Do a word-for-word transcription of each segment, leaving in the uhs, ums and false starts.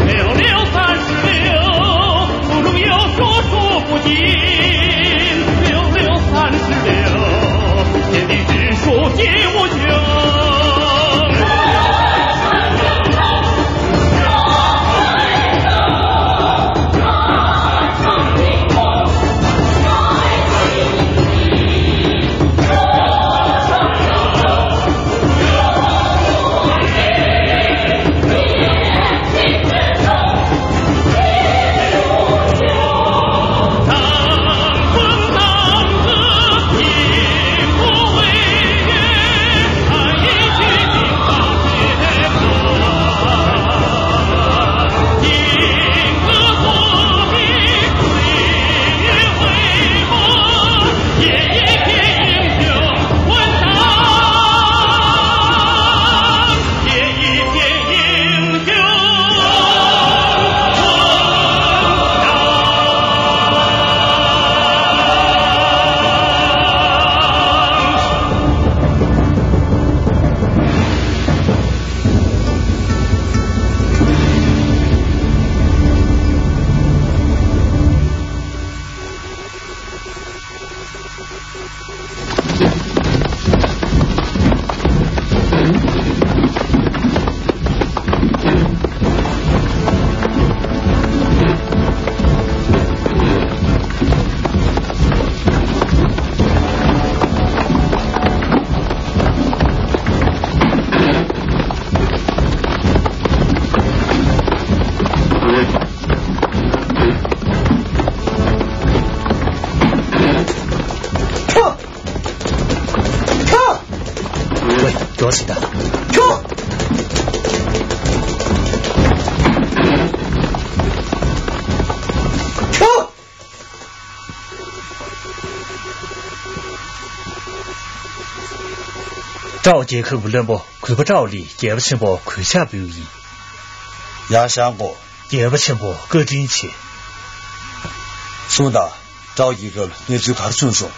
六六三十六，不能有说说不尽。六六三十六，天地之数皆无穷。ཁྱོ། ཁྱོ། ཝེ། མགྱོགས་ཤིག་ད། ཁྱོ། ཁྱོ། ཀྲའོ་རྒྱལ་ཁབ་ཀྱི་བློན་པོ་གུས་པ་ཀྲའོ་ལིས་རྒྱལ་པོ་ཆེན་པོར་གུས་ཕྱག་འབུལ་ཡིན། ཡར་བཞེངས་དགོས། རྒྱལ་པོ་ཆེན་པོ་བཀའ་དྲིན་ཆེ། གསུངས་དང་། ཀྲའོ་རྒྱལ་ཁབ་ལ་གནས་ཚུལ་ག་རེ་བྱུང་སོང་།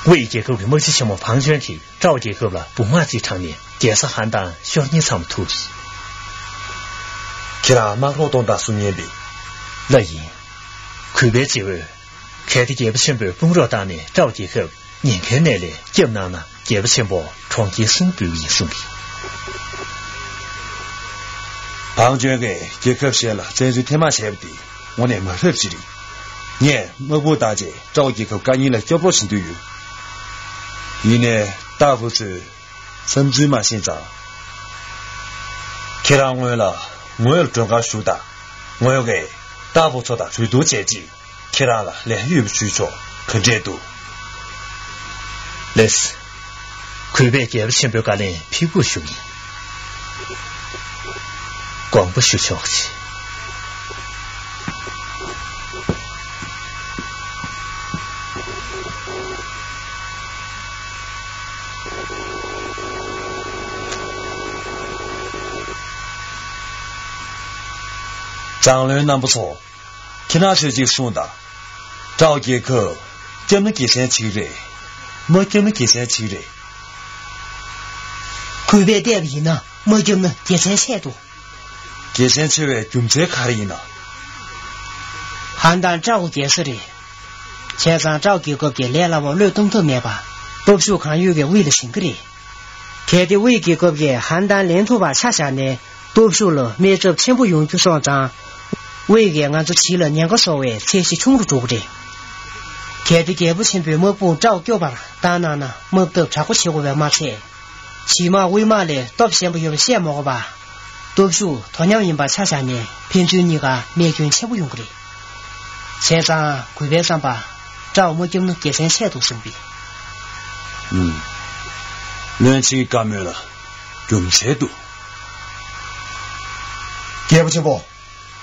ཝེ་རྒྱལ་ཁབ་ཀྱི་དམག་སྤྱི་ཆེན་མོ་བང་ཅོན་གྱིས་ཀྲའོ་རྒྱལ་ཁབ་ལ་དཔུང་དམག་ཅིག་དྲངས་ནས་རྒྱལ་ས་ཧན་ཏང་ཤོར་ཉེ་ཙམ་ཐུག་ཁྱེད་རང་དམག་རོགས་གཏོང་དང་གསུང་ཉན་པས། ལགས་ཡིན། གུས་པའི་བརྗེ་བོས། གལ་ཏེ་རྒྱལ་པོ་ཆེན་པོས་དཔུང་རོགས་བཏང་ནས་ཀྲའོ་རྒྱལ་ཁབ་ཉེན་ཁའི་གནས་ལས་སྐྱབས་གནང་ན། རྒྱལ་པོ་ཆེན་པོ་གྲོངས་སྐྱེལ་གསུང་འབུལ་ཡིན་གསུང་གི། བང་ཅོན་གྱིས་རྒྱལ་ཁབ་གཞན་ལ་བཙན་འཛུལ་ཐེངས་མང་བྱས་པ་དེ་དངོས་གནས་མ་བབས་ཅིག་རེད། ངས་དམག་དཔུང་བཏང་རྗེས་ཀྲའོ་རྒྱལ་ཁབ་དཀའ་ངལ་ལ་སྐྱོབ་རོགས་བྱེད་འདོད་ཡོད། ཡིན་ནའི་ཏཱ་ཧྥུ་ཚོས་བསམ་ཚུལ་མ་ཤེས་ཙང་། ཁྱེད་རང་ངོས་ལ་ངོས་ལ་མགྲོན་ཁང་ཞུ་དང་། ངོས་ཀྱིས་ཏཱ་ཧྥུ་ཚོ་དང་གྲོས་བསྡུར་བྱས་རྗེས། ཁྱེད་རང་ལ་ལན་ཡོད་པ་ཞུས་ཆོག་ག་འདྲས་འདུག་ལེགས། གུས་པས་རྒྱལ་པོ་ཆེན་པོའི་བཀའ་ལན་ཕུལ་དགོས་ཞུ་གི། དགོངས་པ་ཞུ་ཆོག་གི། མཛངས་བློན་རྣམ་པ་ཚོ། ཁྱེད་རང་ཚོས་ཅིག་གསུངས་དང་། ཀྲའོ་རྒྱལ་ཁབ་སྐྱབས་ན་དགེ་མཚན་ཆེ་གི་རེད། མ་སྐྱབས་ན་དགེ་མཚན་ཆེ་གི་རེད། གུས་པས་བལྟས་པ་ཡིན་ན་མ་སྐྱབས་ན་དགེ་མཚན་ཆེ་འདུག་དགེ་མཚན་ཆེ་བའི་རྒྱུ་མཚན་ག་རེ་ཡིན་ནམ། ཧན་ཏང་ཀྲའོ་རྒྱལ་ས་རེད། བྱས་ཙང་ཀྲའོ་རྒྱལ་ཁབ་ཀྱིས་ལས་སླ་བོར་བློས་གཏོང་ཐབས་མེད་པ། སྟོབས་ཤུགས་གང་ཡོད་ཀྱིས་དབུས་ལ་ཟིན་གི་རེད། གལ་ཏེ་དབུས་རྒྱལ་ཁབ་ཀྱིས་ཧན་ཏང་ལེན་ཐུབ་པར་ཆ་བཞག་ནས། སྟོབས་ཤུགས་ལ་དམིགས་གྲབས་ཆེན་པོ་ཡོང་རྒྱུ་སོང་ཙང་། དབུས་ཀྱིས་ང་ཚོ་བྱིས་ལ་ཉེན་ཁ་བཟོ་བའི་ཚད་གཞི་ཆུང་རུ་འགྲོ་གི་རེད། གལ་ཏེ་རྒྱལ་པོ་ཆེན་པོའི་དམག་དཔུང་ཀྲའོ་སྐྱོབ་པར་བཏང་གནང་ན་དམག་འཐབ་དྲག་པོ་བྱེད་དགོས་པས་མ་ཚད། བྱིས་དམག་དབུས་དམག་ལས་སྟོབས་ཞན་པོ་ཡོད་པ་བཤད་མ་དགོས་པ། སྟོབས་ཤུགས་དོ་མཉམ་ཡིན་པར་ཆ་བཞག་ནས་ཕན་ཚུན་གཉིས་ཀ་རྨས་སྐྱོན་ཆེན་པོ་ཡོང་གི་རེད། བྱས་ཙང་གུས་པའི་བསམ་པར་ཀྲའོ་མ་སྐྱོབ་ན་དགེ་མཚན་ཆེ་འདུག་གསུངས་པས། ཨུམ། བློན་ཆེན་བཀའ་མོལ་ལ་རྒྱུ་མཚན་འདུག་རྒྱལ་པོ་ཆེན་པོ།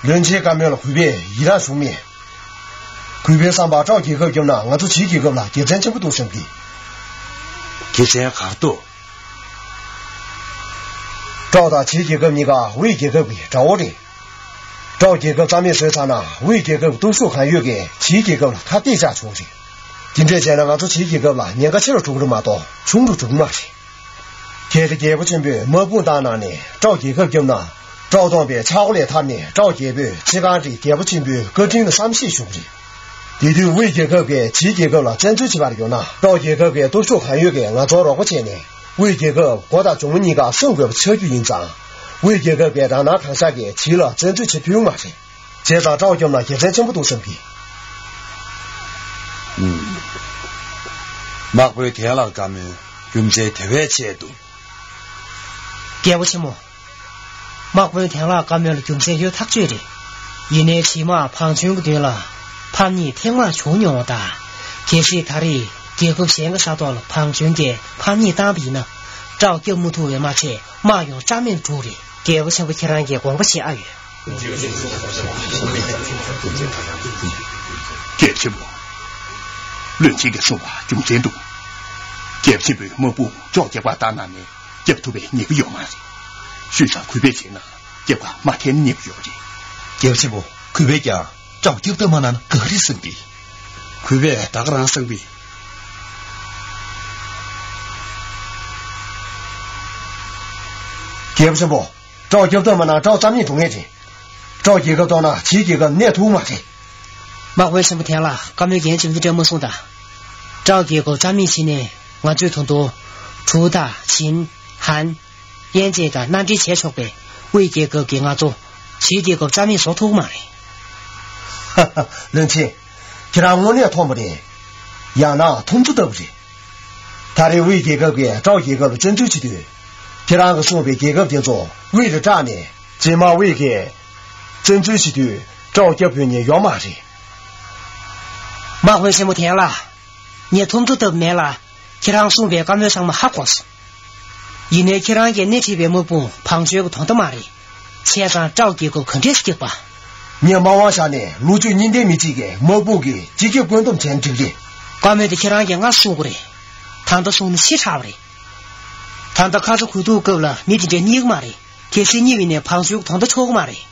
བློན་ཆེན་བཀའ་མོལ་ལ་གུས་པས་ཡི་རང་ཞུ་མེད། གུས་པའི་བསམ་པར་ཀྲའོ་རྒྱལ་ཁབ་སྐྱོབ་ན་ང་ཚོ་བྱིས་རྒྱལ་ཁབ་ལ་དགེ་མཚན་ཆེན་པོ་འདུག་བསམ་གི། དགེ་མཚན་ག་རེ་འདུག་ཀྲའོ་དང་བྱིས་རྒྱལ་ཁབ་གཉིས་ཀ་དབུས་རྒྱལ་ཁབ་ཀྱི་དགྲ་བོ་རེད། ཀྲའོ་རྒྱལ་ཁབ་རྩ་མེད་བཟོས་ཚར་ན་དབུས་རྒྱལ་ཁབ་སྟོབས་ཤུགས་གང་ཡོད་ཀྱིས་བྱིས་རྒྱལ་ཁབ་ལ་ཁ་གཏད་བཅག་ཆོག་རེད། དེ་འདྲས་བྱས་ན་ང་ཚོ་བྱིས་རྒྱལ་ཁབ་ལ་ཉེན་ཁ་ཆེ་རུ་འགྲོ་གི་རེད་མ་གཏོགས་ཆུང་རུ་འགྲོ་གི་མ་རེད། གལ་ཏེ་རྒྱལ་པོ་ཆེན་པོས་དམག་དཔུང་བཏང་གནང་ནས་ཀྲོའུ་རྒྱལ་ཁབ་བརྒྱབ་ན། ཀྲོའུ་སྟོང་པའི་ཆག་སྒོ་ལས་ཐར་ནས་ཀྲོའུ་རྒྱལ་པོས་ཕྱི་གང་ཁྲིད་རྒྱལ་པོ་ཆེན་པོའི་བཀའ་དྲིན་ལ་བསམ་ཤེས་ཞུ་གི་རེད། དེ་དུས་དབུས་རྒྱལ་ཁབ་ཀྱིས་ཕྱིའི་རྒྱལ་ཁབ་ལ་བཙན་འཛུལ་བྱེད་པར་གྱུར་ན། ཀྲོའུ་རྒྱལ་ཁབ་ཀྱི་སྟོབས་ཤུགས་གང་ཡོད་ཀྱིས་ང་ཚོར་རོགས་པ་བྱས་ནས། དབུས་རྒྱལ་ཁབ་མགོ་དང་མཇུག་མ་གཉིས་ཀ་སྲུང་དགོས་པ་ཆགས་རྒྱུ་ཡིན་ཙང་། དབུས་རྒྱལ་ཁབ་ཀྱིས་རང་སྣང་གང་ཤར་གྱིས་ཕྱི་ལ་བཙན་འཛུལ་བྱེད་ཕོད་མ་རེད། བྱས་ཙང་ཀྲོའུ་བརྒྱབ་ན་དགེ་མཚན་ཆེན་པོ་འདུག་བསམ་གི། ཨུམ། དམག་དཔོན་དན་ལགས་བཀའ་མོལ་རྒྱུ་མཚན་དེ་བས་ཆེ་འདུག། རྒྱལ་པོ་ཆེན་མོ། དམག་དཔོན་དན་ལགས་བཀའ་མོལ་ལ་རྒྱུ་མཚན་ཡོད་ཐག་ཆོད་རེད། ཡིན་ནའི་རྗེས་མ་བང་ཆེན་གྱི་མདུན་ལ་ཕམ་ཉེས་ཐེངས་མང་བྱུང་མྱོང་བ་དང་། གལ་སྲིད་ད་རེས་རྒྱལ་ཁབ་གཞན་གྱི་ས་ཐོག་ལ་བང་ཆེན་གྱིས་ཕམ་ཉེས་བཏང་བ་ཡིན་ན། ཀྲོའུ་བརྒྱབ་མ་ཐུབ་པས་མ་ཚད་དམག་ཡོངས་རྩ་མེད་འགྲོ་གི་རེད། རྒྱལ་པོ་ཆེན་པོ་ཁྱེད་རང་གིས་དགོངས་པ་བཞེས་ཨ་ཡོད། རྒྱལ་པོ་ཆེན་པོ། བློན་ཆེན་གྱིས་གསུངས་པ་རྒྱུ་མཚན་འདུག། རྒྱལ་པོ་ཆེན་པོས་དམག་དཔུང་ཀྲོའུ་རྒྱལ་ཁབ་བཏང་གནང་ནས་བརྒྱབ་ཐུབ་པའི་ངེས་པ་ཡོད་མ་རེད། བྱས་ཙང་གུས་པས་བྱས་ན་རྒྱབ་ཁ་མ་འཐེན་ངེས་པ་ཡོད་རེད། རྒྱལ་པོ་ཆེན་པོ། གུས་པས་ཀྱང་ཀྲོའུ་རྒྱབ་ཐབས་མ་གནང་ན་དགའ་རེད་བསམ་གི། གུས་པས་ད་ག་རང་བསམ་གི། རྒྱལ་པོ་ཆེན་པོ། ཀྲོའུ་རྒྱབ་ཐབས་མ་གནང་ཀྲོའུ་རྩ་མེད་འགྲོ་ངེས་རེད། ཀྲོའུ་རྒྱལ་ཁབ་གཏོར་ན་ཕྱིའི་རྒྱལ་ཁབ་གནས་ཐུབ་མ་རེད། དམག་དཔོན་ཆེན་པོ་དན་ལགས། བཀའ་མོལ་རྒྱན་ཆེན་པོ་འདི་འདྲ་མ་གསུངས་དང་། ཀྲོའུ་རྒྱལ་ཁབ་རྩ་མེད་བྱས་ནས་ང་ཚོས་ད་དུང་ཀྲུའུ་དང་ཆིན། ཧན། དབྱིན་ཇི་དང་མནའ་འབྲེལ་བྱས་ཆོག་པས། དབུས་རྒྱལ་ཁབ་ཀྱིས་ང་ཚོ་ཕྱིའི་རྒྱལ་ཁབ་རྩ་མེད་བཟོ་ཐུབ་ཀྱི་མ་རེད། ཧ་ཧ། བློན་ཆེན། ཁྱེད་རང་དངོས་གནས་མཐོང་བ་རེད། ཡང་ན་མཐོང་ཚུལ་ལྟ་བུ་རེད། ད་རེས་དབུས་རྒྱལ་ཁབ་ཀྱིས་ཀྲོའུ་རྒྱལ་ཁབ་ལ་བཙན་འཛུལ་བྱེད་དུས། ཁྱེད་རང་གིས་གསུངས་པའི་རྒྱལ་ཁབ་དེ་ཚོ་དབུས་ལ་སྐྲག་ནས། རྗེས་མ་དབུས་ཀྱིས་བཙན་འཛུལ་བྱེད་དུས་ཀྲོའུ་རྒྱབ་ཕོད་མཁན་ཡོད་མ་རེད། དམག་དཔོན་ཆེན་མོ་དན་ལགས། ངས་མཐོང་ཚུལ་ལྟ་བུ་མེད་ལ། ཁྱེད་རང་གསུངས་པའི་བཀའ་མོལ་ཚང་མ་ཧ་གོ་སོང་། ཡིན་ནའི་ཁྱེད་རང་གིས་སྣེ་ཁྲིད་པའི་དམག་དཔུང་བང་མཛོད་ཀྱི་དོན་དག་མ་རེད། བྱས་ཙང་ཀྲོའུ་རྒྱལ་ཁབ་ག་འདྲས་སེ་སྐྱོབ་པ། ངས་དམག་དབང་བཞག་ནས་ལོ་རྒྱུས་གཉིས་ལྡན་མི་གཅིག་གིས་དམག་དཔུང་གི་སྤྱི་ཁྱབ་བཀོད་འདོམས་བྱས་ན་འགྲིག་རེད། བཀའ་མོལ་དེ་ཁྱེད་རང་གིས་སྔར་གསུང་དགོས་རེད། ད་ལྟ་གསུང་ན་ཕྱི་དྲགས་པ་རེད། ད་ལྟ་ཁ་ཚ་དགོས་གཏུགས་སྐབས་ལ་མི་དེ་འདྲས་རྙེད་ཀྱི་མ་རེད། གལ་སྲིད་རྙེད་པ་ཡིན་ན་བང་མཛོད་ཀྱི་དོན་དག་ཆོག་གི་མ་རེད།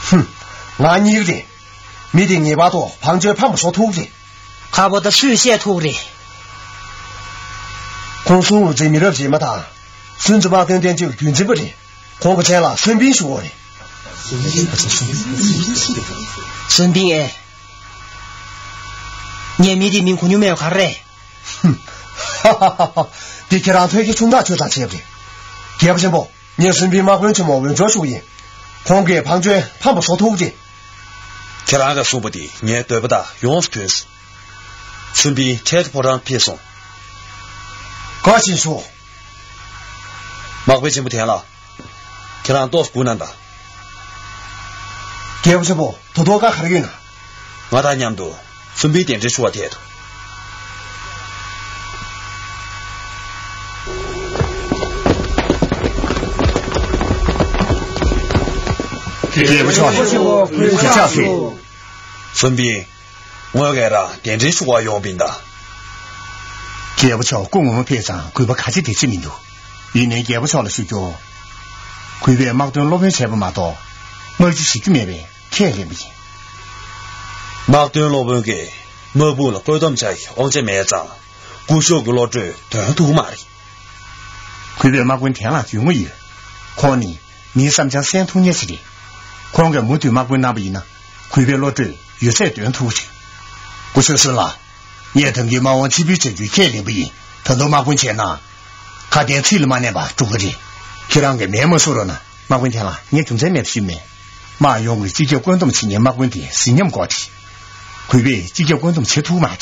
ཧུམ། ང་རྙེད་ཀྱི་རེད། མི་དེ་ངེས་པར་དུ་བང་མཛོད་ཕམ་པ་བཟོ་ཐུབ་ཀྱི་རེད། ཁ་པོ་ད་སུས་བཤད་ཐུབ་ཀྱི་རེད། ཁོང་སུན་ཝུ་ཙི་མི་རབས་རྗེས་མ་དང་། སུན་ཙི་དམག་དོན་བསྟན་བཅོས་ཀྱི་རྒྱུན་འཛིན་པ་རེད། ཁོང་གི་མཚན་ལ་སུན་པིན་ཞུ་དགོས་རེད། སུན་པིན་ཨེ། ངས་མི་དེའི་མིང་གོ་མྱོང་མེད་པ་ག་རེ་རེད། ཧུམ། ཧ་ཧ་ཧ་ཧ། འདི་ཁྱེད་རང་ཐོས་བྱེད་ཆུང་དྲགས་ཆོས་དང་བྱས་པ་རེད། རྒྱལ་པོ་ཆེན་པོ། ངས་སུན་པིན་དམག་དཔོན་ཆེན་མོ་འོས་སྦྱོར་ཞུ་གི་ཡིན། ཁོང་གིས་བང་མཛོད་ཕམ་པ་བཟོ་ཐུབ་ཀྱི་རེད། ཁྱེད་རང་གིས་གསུངས་པ་དེ་ངའི་འདོད་པ་དང་ཡོངས་སུ་མཐུན་སོང་། སུན་པིན་འཕྲལ་དུ་ཕོ་བྲང་ཕེབས་སོང་། བཀའ་བཞིན་ཞུ། དམག་དཔོན་ཆེན་པོ་དན་ལགས། ཁྱེད་རང་ཏོག་ཙམ་སྒུག་གནང་དང་། རྒྱལ་པོ་ཆེན་པོ། ད་དུང་བཀའ་ག་རེ་ཡོད་ན། ང་དང་མཉམ་དུ་སུན་པིན་གདན་འདྲེན་ཞུ་བར་ཐད་དོ། རྒྱལ་པོ་མཆོག་ལ་གུས་ཕྱག་འཚལ། སུན་པིན། ངོས་ཀྱིས་རང་གདན་འདྲེན་ཞུ་བར་ཡོང་བ་ཡིན་ད། རྒྱལ་པོ་མཆོག་སྐུ་ངོ་མ་ཕེབས་ཙང་གུས་པ་ག་ཅི་དེ་ཅི་མི་འདུག། ཡིན་ནའི་རྒྱལ་པོ་མཆོག་ལ་ཞུ་རྒྱུ། གུས་པས་དམག་དོན་སློབ་དཔོན་བྱས་པ་མ་གཏོགས། དམག་སྤྱི་བྱེད་རྒྱུ་མེད་པས་ཁས་ལེན་པ་ཡིན། དམག་དོན་སློབ་དཔོན་གྱིས་དམག་དཔུང་ལ་བཀོད་འདོམས་བྱ་ཡི་དབང་ཆ་མེད་ཙང་། སྐུ་ཞབས་ཀྱི་བློ་གྲོས་འདོན་ཐུབ་ཀྱི་མ་རེད། གུས་པས་དམག་དཔོན་དན་ལགས་ཡོང་གི་ཡོད། ཁོང་ནི་མིའི་བསམ་འཆར་གསན་ཐུབ་མཁན་ཞིག་རེད། ཁོང་གིས་མུ་མཐུད་དམག་དཔོན་གནང་པ་ཡིན་ན། གུས་པའི་བློ་གྲོས་ཡོད་ཚད་འདོན་ཐུབ་ཀྱི་རེད། སྐུ་ཞབས་སུན་ལགས། ངས་ད་གིན་དམག་དབང་ཕྱིར་འབུལ་བྱ་རྒྱུའི་ཁས་ལེན་པ་ཡིན། ད་དུང་དམག་དཔོན་བྱས་ན། ཁ་དན་ཚིག་ལ་མ་གནས་པ་འགྲུབ་ཀྱི་རེད། ཁྱེད་རང་གིས་མེད་མ་བཟོ་རོགས་གནང་། དམག་དཔོན་དན་ལགས། ངས་རྒྱུ་མཚན་མེད་པ་ཞུས་མེད། དམག་ཡོངས་ཀྱི་སྤྱི་ཁྱབ་བཀོད་འདོམས་བྱེད་མཁན་དམག་དཔོན་དེ་གཟི་ཉམས་དགོས་རེད། གུས་པས་སྤྱི་ཁྱབ་བཀོད་འདོམས་བྱེད་ཐུབ་མ་རེད།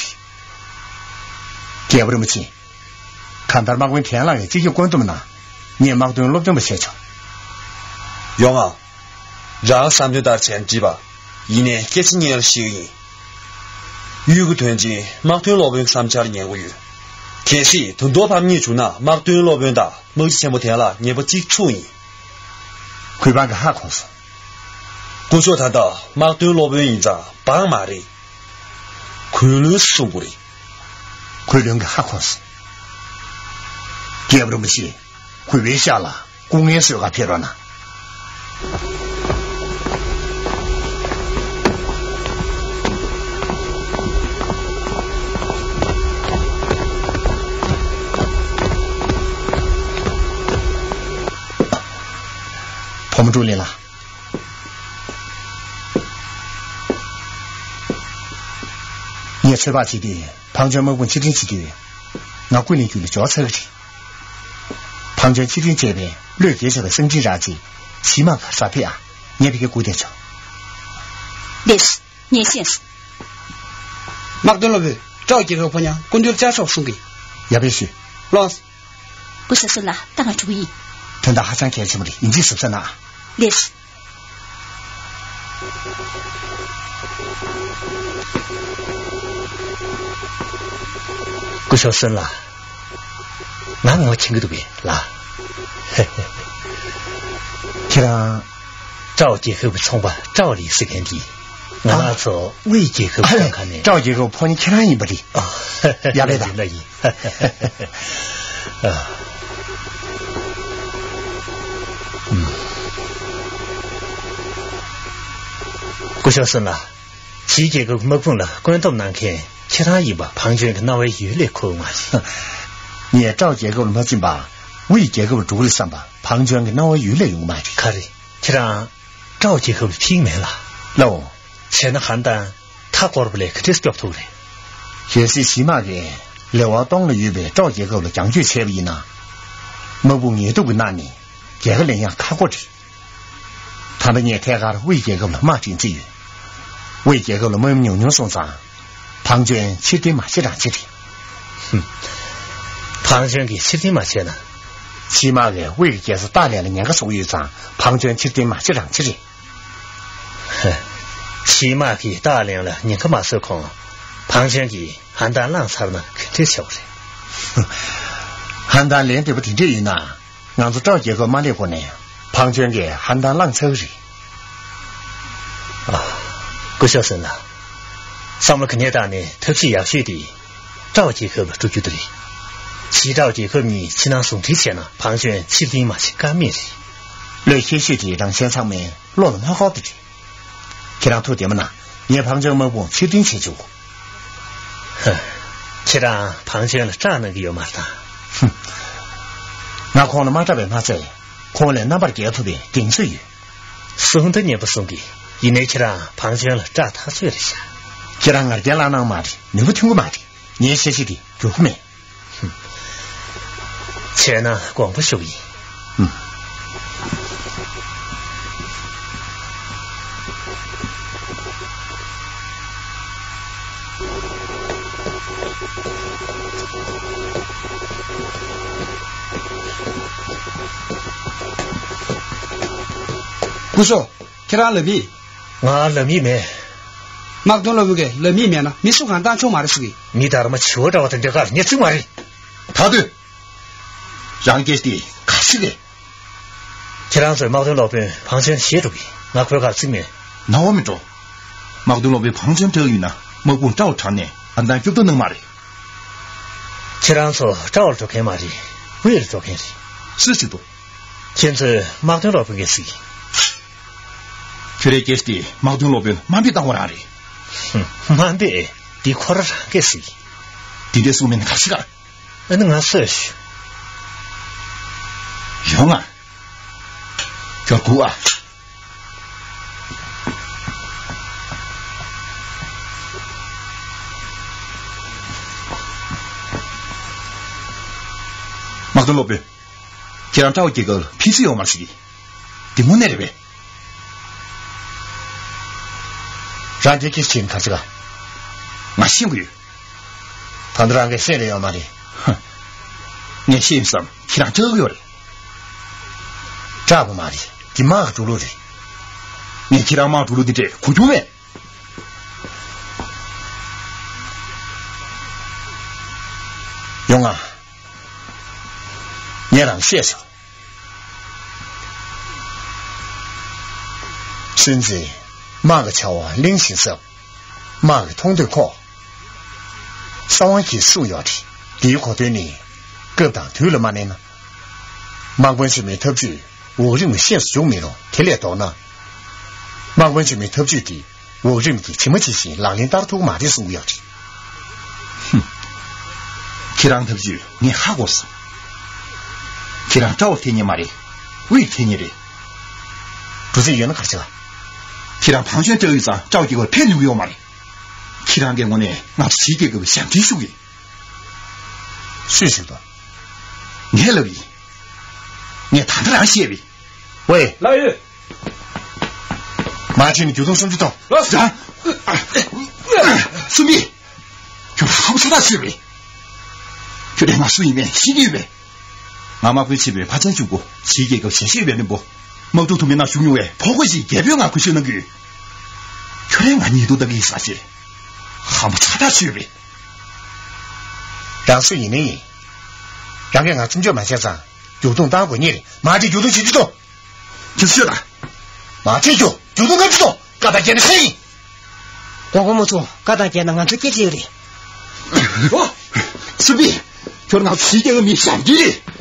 རྒྱལ་པོ་རིན་པོ་ཆེ། གང་ལྟར་དམག་དཔོན་དན་ལགས་ཀྱིས་སྤྱི་ཁྱབ་བཀོད་འདོམས་གནང་། ངས་དམག་དོན་སློབ་སྟོན་པ་བྱས་ཆོག། ཡོང་ཨ། རང་བསམ་དོན་ལྟར་བྱས་ན་འགྲིག་པ། ཡིན་ནའི་སྐད་ཆ་སྙན་ལ་བཤད་ཀྱི་ཡིན། གཡུལ་གྱི་དོན་ཆེན་དམག་དོན་སློབ་དཔོན་གྱི་བསམ་འཆར་ཉན་གྱི་ཡོད། གལ་སྲིད་ད་དུང་ཕམ་ཉེས་བྱུང་ན་དམག་དོན་སློབ་དཔོན་དང་དམག་སྤྱི་ཆེན་པོ་དེ་ལ་ཉེས་པ་གཅིག་མཚུངས་ཡིན། གུས་པ་གིས་ཧ་གོ་སོང་། སྐུ་ཞབས། ད་ལྟ་དམག་དོན་སློབ་དཔོན་ཡིན་ཙང་འབངས་མ་རེད། གུས་བློན་གསུང་དགོས་རེད། གུས་བློན་གྱིས་ཧ་གོ་སོང་། རྒྱལ་པོ་རིན་པོ་ཆེ། གུས་པའི་ཤག་ལ་སྐུ་ངལ་གསོ་གར་ཕེབས་རོགས་གནང་། གོང་མ་ཀྲུའུ་ལིན་ལགས། ངས་ཚོད་དཔག་བྱེད་དུས་ཕང་ཆོན་དམག་དཔུང་ཕྱིར་འཐེན་བྱེད་དུས། ང་ཀུན་ལེགས་རྒྱུད་ལ་འབྱོར་ཚར་གི་རེད། ཕང་ཆོན་ཕྱིར་འཐེན་བྱས་པའི་བློས་འགེལ་བྱས་པའི་སང་ཀྲིན་རག་རྗེས་ཇི་མ་གར་ས་ཕེ་ཨ་ངས་ཕ་གིར་སྒུག་བསྡད་ཆོག་ལེགས། ངས་ཤེས་སོང་། དམག་དོན་སློབ་དཔོན་ཀྲའོ་རྒྱལ་ཁབ་ཕོ་ཉ་སྐུ་མདུན་བཅར་ཆོག་གསུང་གི། ཡར་ཕེབས་ཞུ། ལགས། སྐུ་ཞབས་སུན་ལགས། ད་ང་འགྲོ་གི་ཡིན། དོན་དག་ཧ་ཅང་གལ་ཆེན་པོ་རེད། ཡིན་གཅིག་གཟབ་གཟབ་གནང་ཨ། ལེགས། སྐུ་ཞབས་སུན་ལགས། ང་ངོ་ཤེས་ཀྱི་འདུག་གས་ལགས། ཁྱེད་རང་། ཀྲའོ་རྒྱལ་ཁབ་ཀྱི་ཚོང་པ་ཀྲའོ་ལི་ཟེར་མཁན་དེ། ང་རང་ཚོ་དབུས་རྒྱལ་ཁབ་ཚོང་ཁང་ནས། ཀྲའོ་རྒྱལ་ཁབ་ཕོ་ཉ་ཁྱེད་རང་ཡིན་པ་རེད། ཨ། ཡར་ཕེབས་དང་། ཡིན་ལ་ཡིན། ཨ། ཨ། ཨུམ། སྐུ་ཞབས་སུན་ལགས། ཕྱིའི་རྒྱལ་ཁབ་ཀྱི་དམག་དཔུང་ལ་བཀོད་འདོམས་གནང་མཁན་ཁྱེད་རང་ཡིན་པ་ཕང་ཆོན་གྱི་རྣ་བའི་ཡུལ་ལས་ཁོ་མ་རེད། ངས་ཀྲའོ་རྒྱལ་ཁབ་ལ་མ་ཕྱིན་པར་དབུས་རྒྱལ་ཁབ་ལ་འགྲོ་གི་རེད་བསམ་པ་ཕང་ཆོན་གྱི་རྣ་བའི་ཡུལ་ལས་ཡོང་གི་མ་རེད། ག་རེ། ཁྱེད་རང་ཀྲའོ་རྒྱལ་ཁབ་ལ་ཕྱིན་མེད་ལ། ལའོ། བྱས་ན་ཧན་ཏན་མཐའ་བསྐོར་བ་ལས་ག་འདྲས་སྐྱོབ་ཐུབ་རེད། གལ་སྲིད་ཞི་མ་གིས་ལེ་ཝ་ཏོང་ལ་ཡོད་པའི་ཀྲའོ་རྒྱལ་ཁབ་ལ་རྒྱང་སྐྱོད་བྱས་པ་ཡིན་ན། དམག་དཔུང་ངལ་དུབ་ཀྱི་ནང་ནས་རྒྱལ་ཁ་ལེན་ཡག་ཁག་པོ་རེད། ད་ལྟ་ངས་ཐད་ཀར་དབུས་རྒྱལ་ཁབ་ལ་དམག་སྤྲད་རྩིས་ཡོད། དབུས་རྒྱལ་ཁབ་ལ་དམག་མི་ཉུང་ཉུང་སོང་ཙང་། ཕང་ཆོན་ཕྱིར་འཐེན་མ་བྱེད་རང་བྱེད་རེད། ཧུམ། ཕང་ཆོན་གྱིས་ཕྱིར་འཐེན་མ་བྱས་ན། ཕྱི་དམག་གིས་དབུས་ཀྱི་རྒྱལ་ས་ཏཱ་ལེན་ལ་ཉེན་ཁ་བཟོ་གི་ཡོད་ཙང་ཕང་ཆོན་ཕྱིར་འཐེན་མ་བྱེད་རང་བྱེད་རེད། ཧེ། ཕྱི་དམག་གིས་ཏཱ་ལེན་ལ་ཉེན་ཁ་མ་བཟོས་གོང་། ཕང་ཆོན་གྱིས་ཧན་ཏན་བླངས་ཚར་ན་ག་འདྲས་བྱེད་དགོས་རེད། ཧན་ཏན་ལན་འདེབས་པ་དེ་འདྲས་ཡིན་ན། ང་ཚོ་ཀྲའོ་རྒྱལ་ཁབ་མ་སླེབས་གོང་ནས་ཕང་ཆོན་གྱིས་ཧན་ཏན་བླངས་ཚར་གི་རེད། ཨ། སྐུ་ཞབས་སུན་ལགས། བསམ་བློ་ག་ནས་བཏང་ནས་ཐབས་ཤེས་ཡག་ཤོས་དེ་ཀྲའོ་རྒྱལ་ཁབ་ལ་སྤྲོད་རྒྱུ་དེ་རེད། ཕྱིའི་ཀྲའོ་རྒྱལ་ཁབ་གཉིས་ཕྱི་ནང་ཟུང་འབྲེལ་བྱས་ན་ཕང་ཆོན་ཕྱིར་འཐེན་མ་བྱེད་ཀ་མེད་རེད། བློས་འཁེལ་ཤོས་དེ་རང་གཞན་ཚང་མས་བློ་ལ་མ་འཁོར་བ་དེ་རེད། ཁྱེད་རང་ཐུགས་བདེ་མོ་གནང་། ངས་ཕང་ཆོན་དམག་དཔུང་ཕྱིར་འཐེན་བྱེད་ཆོག་ཧ། ཁྱེད་རང་ཕང་ཆོན་ལ་སྐྲག་གནང་གི་ཡོད་མ་རེད་ད། ཧུམ། ང་ཁོང་ལ་མ་སྐྲག་པས་མ་ཚད། ཁོང་ལས་རྣམ་པར་རྒྱལ་ཐུབ་པའི་གདེང་ཚོད་ཡོད། གསུང་དོན་སྙན་པོ་གསུང་གི། ཡིན་ནའི་ཁྱེད་རང་ཕང་ཆོན་ལ་སྐྲག་ཐག་ཆོད་རེད་ཤག་ཁྱེད་རང་ང་རྒྱལ་བླངས་གནང་མ་རེད། ནུས་པ་ཐོན་གི་མ་རེད། ངའི་འཆར་གཞི་དེ་འགྱུར་གི་མེད། བྱས་ན་དགོངས་པ་ཞུ་གི་ཡིན། ཨུམ། སྐུ་ཞབས། ཁྱེད་རང་ལམ་ཡིག་ང་ལམ་ཡིག་མེད། དམག་དོན་སློབ་དཔོན་གྱིས་ལམ་ཡིག་མེད་ན་མི་སུ་གང་བཏང་ཆོག་མ་རེད་ཟེར་གི། མི་དར་མ་བྱི་བ་འདྲ་བ་དང་འདྲ་གར་ཉེ་ཚིག་མ་རེད། ད་དུས། རང་སྐད་དེ་ག་ཚིག་རེད། ཁྱེད་རང་ཚོའི་དམག་དོན་སློབ་དཔོན་ཕང་ཆོན་ཞེད་འགྲོ་གི། ང་ཁོའི་ཁར་བརྩིགས་མེད། ན་བ་མི་འགྲོ། དམག་དོན་སློབ་དཔོན་ཕང་ཆོན་དྲག་ཡོད་ན་དམག་དཔུང་ཀྲའོ་དྲངས་ནས་ཨ་མདང་སྐྱོབ་ཐབས་གནང་མ་རེད། ཁྱེད་རང་ཚོ་ཀྲའོ་ལ་འགྲོ་མཁན་མ་རེད། དབུས་ལ་འགྲོ་མཁན་རེད། སུས་ཟེར་འདུག་ཁྱེད་ཚོས་དམག་དོན་སློབ་དཔོན་གྱིས་གཟིགས། ཁྱོད་རའི་སྐད་དེ་དམག་དོན་སློབ་དཔོན་དམའ་འབེབས་བཏང་བ་རང་རེད། དམའ་འབེབས་དེ་ཁོ་རང་རང་གིས་གཟིགས། དེ་འདྲའི་གསུང་མིན་ག་ཞིག་ག་ཨ་ནི་ང་གསོས་ཤིག་ཡོང་ང་། ཁྱོད་སྒུག་ཨ། དམག་དོན་སློབ་དཔོན། ཁྱེད་རང་ཀྲའོ་རྒྱལ་ཁབ་ལ་ཕེབས་རྩིས་ཡོད་མ་རེད་ཟེར་གི། དེ་དངོས་གནས་རེད་པས། རང་དེ་སྐད་ཆ་བྱས་ནས་ག་རེ་བྱེད་ག་ང་ཤེས་ཀྱི་ཡོད། ད་དུང་རང་གིས་ཤེས་རེ་ཡོད་མ་རེད། ཧ། ངས་ཤེས་ཡིན་བསམ་ཁྱེད་རང་སྐྲག་གི་ཡོད་རེད། སྐྲག་པ་མ་རེད། འདི་དམག་གི་འགྲོ་ལུགས་རེད། ངས་ཁྱེད་རང་དམག་འགྲོ་ལུགས་འདི་འདྲས་གོ་རྒྱུ་མེད། ཡོང་ང་། ངས་རང་བཤད་ཆོག་ཆུན་ཙེ། དམག་གི་བྱ་བ་གླེང་བཞིན་གཟབ། དམག་གི་མཐོང་ཐོས་ཁོག་གསང་བ་གིས་བསྲུབས་ཡོད་རེད། འདིའི་གོ་དོན་ནི། སྐབས་དང་དུས་ལ་མ་གནས་ན། དམག་དཔོན་ཆེན་མོའི་ཐབས་ཇུས་འོག་རིམ་གྱི་ཤེས་སུ་འཇུག་མི་རུང་། དེ་ལས་ལྡོག་ན། དམག་དཔོན་ཆེན་མོའི་ཐབས་ཇུས་དེ་འོག་རིམ་གྱིས་ཇི་མ་ཇི་བཞིན་ལག་ལེན་བསྟར་ཐུབ་ཀྱི་མ་རེད་གསུང་གི་ཡོད་རེད། ཧུམ། ཁྱེད་རང་ཐབས་ཇུས་ངས་ཧ་གོ་སོང་། ཁྱེད་རང་ཀྲའོ་ལ་ཐད་མཁན་མ་རེད། དབུས་ལ་ཐད་མཁན་རེད། འདུག་སེ་ཡོད་ན་ག་རེ་བྱེད་ལ། ཁྱེད་རང་བང་ཆེན་སྤྲད་ཡོད་ཙང་ཀྲའོ་རྒྱལ་ཁབ་ཕན་ནུས་ཀྱི་ཡོད་མ་རེད། ཁྱེད་རང་གི་ངོས་ནས་ང་ཚོ་ཕྱི་རྒྱལ་ཁབ་ཞབས་འདྲེན་ཞུ་གི། སུས་ཞུ་དོ། ངས་ལབ་ཡིན། ངས་ད་ལྟ་རང་བཤད་པས། ཝེ། ལགས་ཡོད། མ་ཕྱིན་ནས་རྒྱུ་དོན་སུམ་ཅུ་ཐོངས། ལགས། རང་། སུམ་པི། ཁྱོད་ཧམ་ཚ་ཐག་ཆོད་པས། ཁྱོད་རང་ང་སུ་ཡིན་མིན་ཤེས་ཀྱི་ཡོད་པས། ང་དམག་དཔོན་ཆེན་མོའི་ཕ་ཆེན་གཅུང་པོ་ཕྱིའི་རྒྱལ་ཁབ་ཞལ་བཞེས་པའི་བློན་པོ། དམག་དོན་ཐུགས་མི་ནང་ཞུགས་མྱོང་བའི་ཕོ་རྒོད་ཅིག་རྒྱལ་པོས་ང་གུས་ཞབས་གནང་གི་ཡོད། ཁྱོད་རང་ང་ཉེས་རྡུང་བཏང་གི་ཡིན་ས་ཆེ། ཧམ་པ་ཚ་ཐག་ཆོད་པས། རང་སུ་ཡིན་ནའི་ཡིན། རང་གིས་ང་ཚུན་ཆད་མ་བྱས་ཙང་རྒྱུག་རྡུང་བཏང་དགོས་ངེས་རེད། མ་བྱེད་རྒྱུག་རྡུང་བྱེད་རྒྱུ་དང་། ཁྱེད་ཚོ་ཤོད་དང་། མ་བྱེད་རྒྱུ་རྒྱུག་རྡུང་ག་ཚོད་དང་། བཀའ་དང་འགལ་ན་ཤེས་ཡིན། དགོངས་པ་མ་ཚོམས། བཀའ་དང་འགལ་ན་ང་ཚོ་སྐད་ཆ་ཡོད་རེད། ཨོ། སུམ་པི། ཁྱོད་ང་ཚོ་ཕྱི་རྒྱལ་ཁབ་མི་ཞབས་འདྲེན་རེད།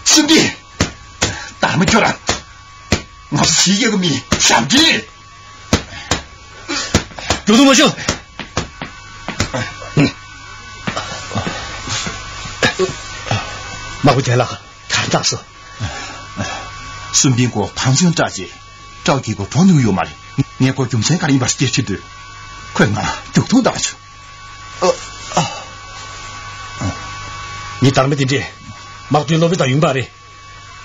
སུམ་པི། ད་མི་ཁྱོད་རང་། ང་ཚོ་ཕྱི་རྒྱལ་ཁབ་མི་ཞབས་འདྲེན་རེད། རྒྱུག་རྡུང་མ་ཞུ། དམག་དཔོན་རྒན་ལགས། གར་བཏང་སོང་། སུམ་པིན་ཁོ་བང་ཆེན་སྤྲད་རྗེས་ཀྲའོ་རྒྱལ་ཁབ་འགྲོ་ནུས་ཡོད་མ་རེད། ངས་ཁོ་རྒྱུ་མཚན་ག་རེ་ཡིན་པ་སྐད་ཆ་དྲིས་དུས། ཁོས་ང་རྒྱུག་རྡུང་བཏང་བྱུང་། ངའི་དར་མ་དེ་འདྲས་དམག་དོན་སློབ་དཔོན་དང་ཡོང་གི་མ་རེད།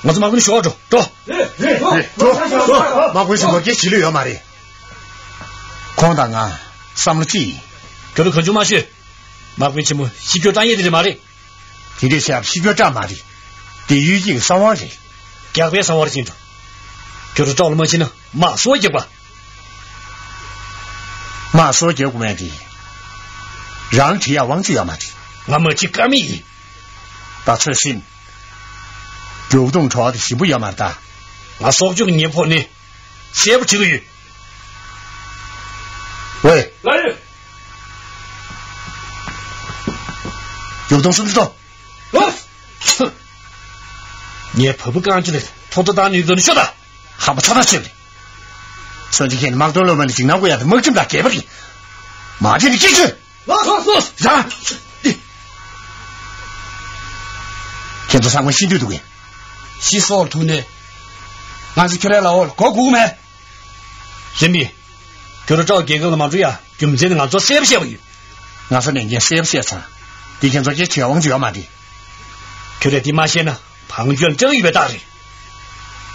ང་ཚོ་དམག་དཔོན་ཞོགས་འགྲོ་འགྲོ། རེད་རེད་འགྲོ། དམག་དཔོན་ཞིག་ནོར་སྐད་བྱེད་ལོས་ཡོད་མ་རེད། ཁོང་དང་ང་བསམ་བློ་གཅིག་ཡིན། ཁྱོད་རང་གང་བྱུང་མ་ཤོད། དམག་དཔོན་ཆེན་མོ་ཤི་སྐྱོ་བཏང་ཡས་དེ་རེད་མ་རེད། དེ་འདྲའི་ཞབས་ཕྱི་སྐྱོ་བཀྲ་མ་རེད། དེ་གཡུལ་འགྱེད་ཀྱི་གསང་བ་རེད། རྒྱག་པའི་གསང་བ་རེད་ཅིང་འགྲོ། ཁྱོད་རང་ཀྲོག་ལ་མ་ཕྱིན་ན་དམག་སྲོག་རྒྱག་པ། དམག་སྲོག་རྒྱག་དགོས་མེད་དེ། རང་བྲི་ཡག་དབང་ཆ་ཡོད་མ་རེད། ང་མ་བྲི་ཀ་མེད་ཡིན། ད་ཚོད་ཟིན། རྒྱུག་རྡུང་བྲོ་བ་དེ་ཞིམ་པོ་ཡོད་མ་རེད་ད། ང་སྲོག་ཆགས་ཀྱི་ཉེ་ཕོག་ནི། གསལ་པོ་བྲི་གི་ཡོད། ཝེ། ལགས་ཡོད། རྒྱུག་རྡུང་སུམ་ཅུ་ཐོངས། ལགས། ངའི་བ་སྤུ་རྐང་གཅིག་ལ་ཐོག་ཐོག་བཏང་ནས་འདོན་ཤོག་དང་། ཧམ་པ་ཚ་ཐག་ཆོད་རེད། སོན་ཅི་ཁྱེད་དམག་དོན་སློབ་མ་ནས་འཇིགས་སྣང་དགོས་ཡ་དེ་དམག་ཁྲིམས་དང་འགལ་བ་རེད། མ་བྱས་ནས་སྐྱིད་ཆོས། ལགས་སོ་ལགས་སོ། རང་། ཁྱེད་ཚོ་ཚང་མ་ཤེས་འདོད་འདུག་གས། ཤི་སོགས་ཐུག་ནས། ང་ཚོ་ཁྱོད་རའི་ལ་འོག་ལ་གོ་དགོས་མེད། རེད་མི། ཁྱོད་རང་ཀྲའོ་རྒྱལ་ཁབ་ལ་མ་འགྲོ་ཡ་རྒྱུ་མཚན་ནི་ང་ཚོ་གསལ་པོ་བཤད་པ་ཡོད། ང་ཚོ་ནས་ངས་གསལ་པོ་བཤད་ཚར། འདི་ཁྱེད་ཚོ་སྐད་ཆའི་དབང་ཆ་ཡོད་མ་རེད། ཁྱོད་རས་འདི་མ་བཤད་ན་བང་ཅོན་སྐྲག་ཡོད་པའི་རྟགས་རེད།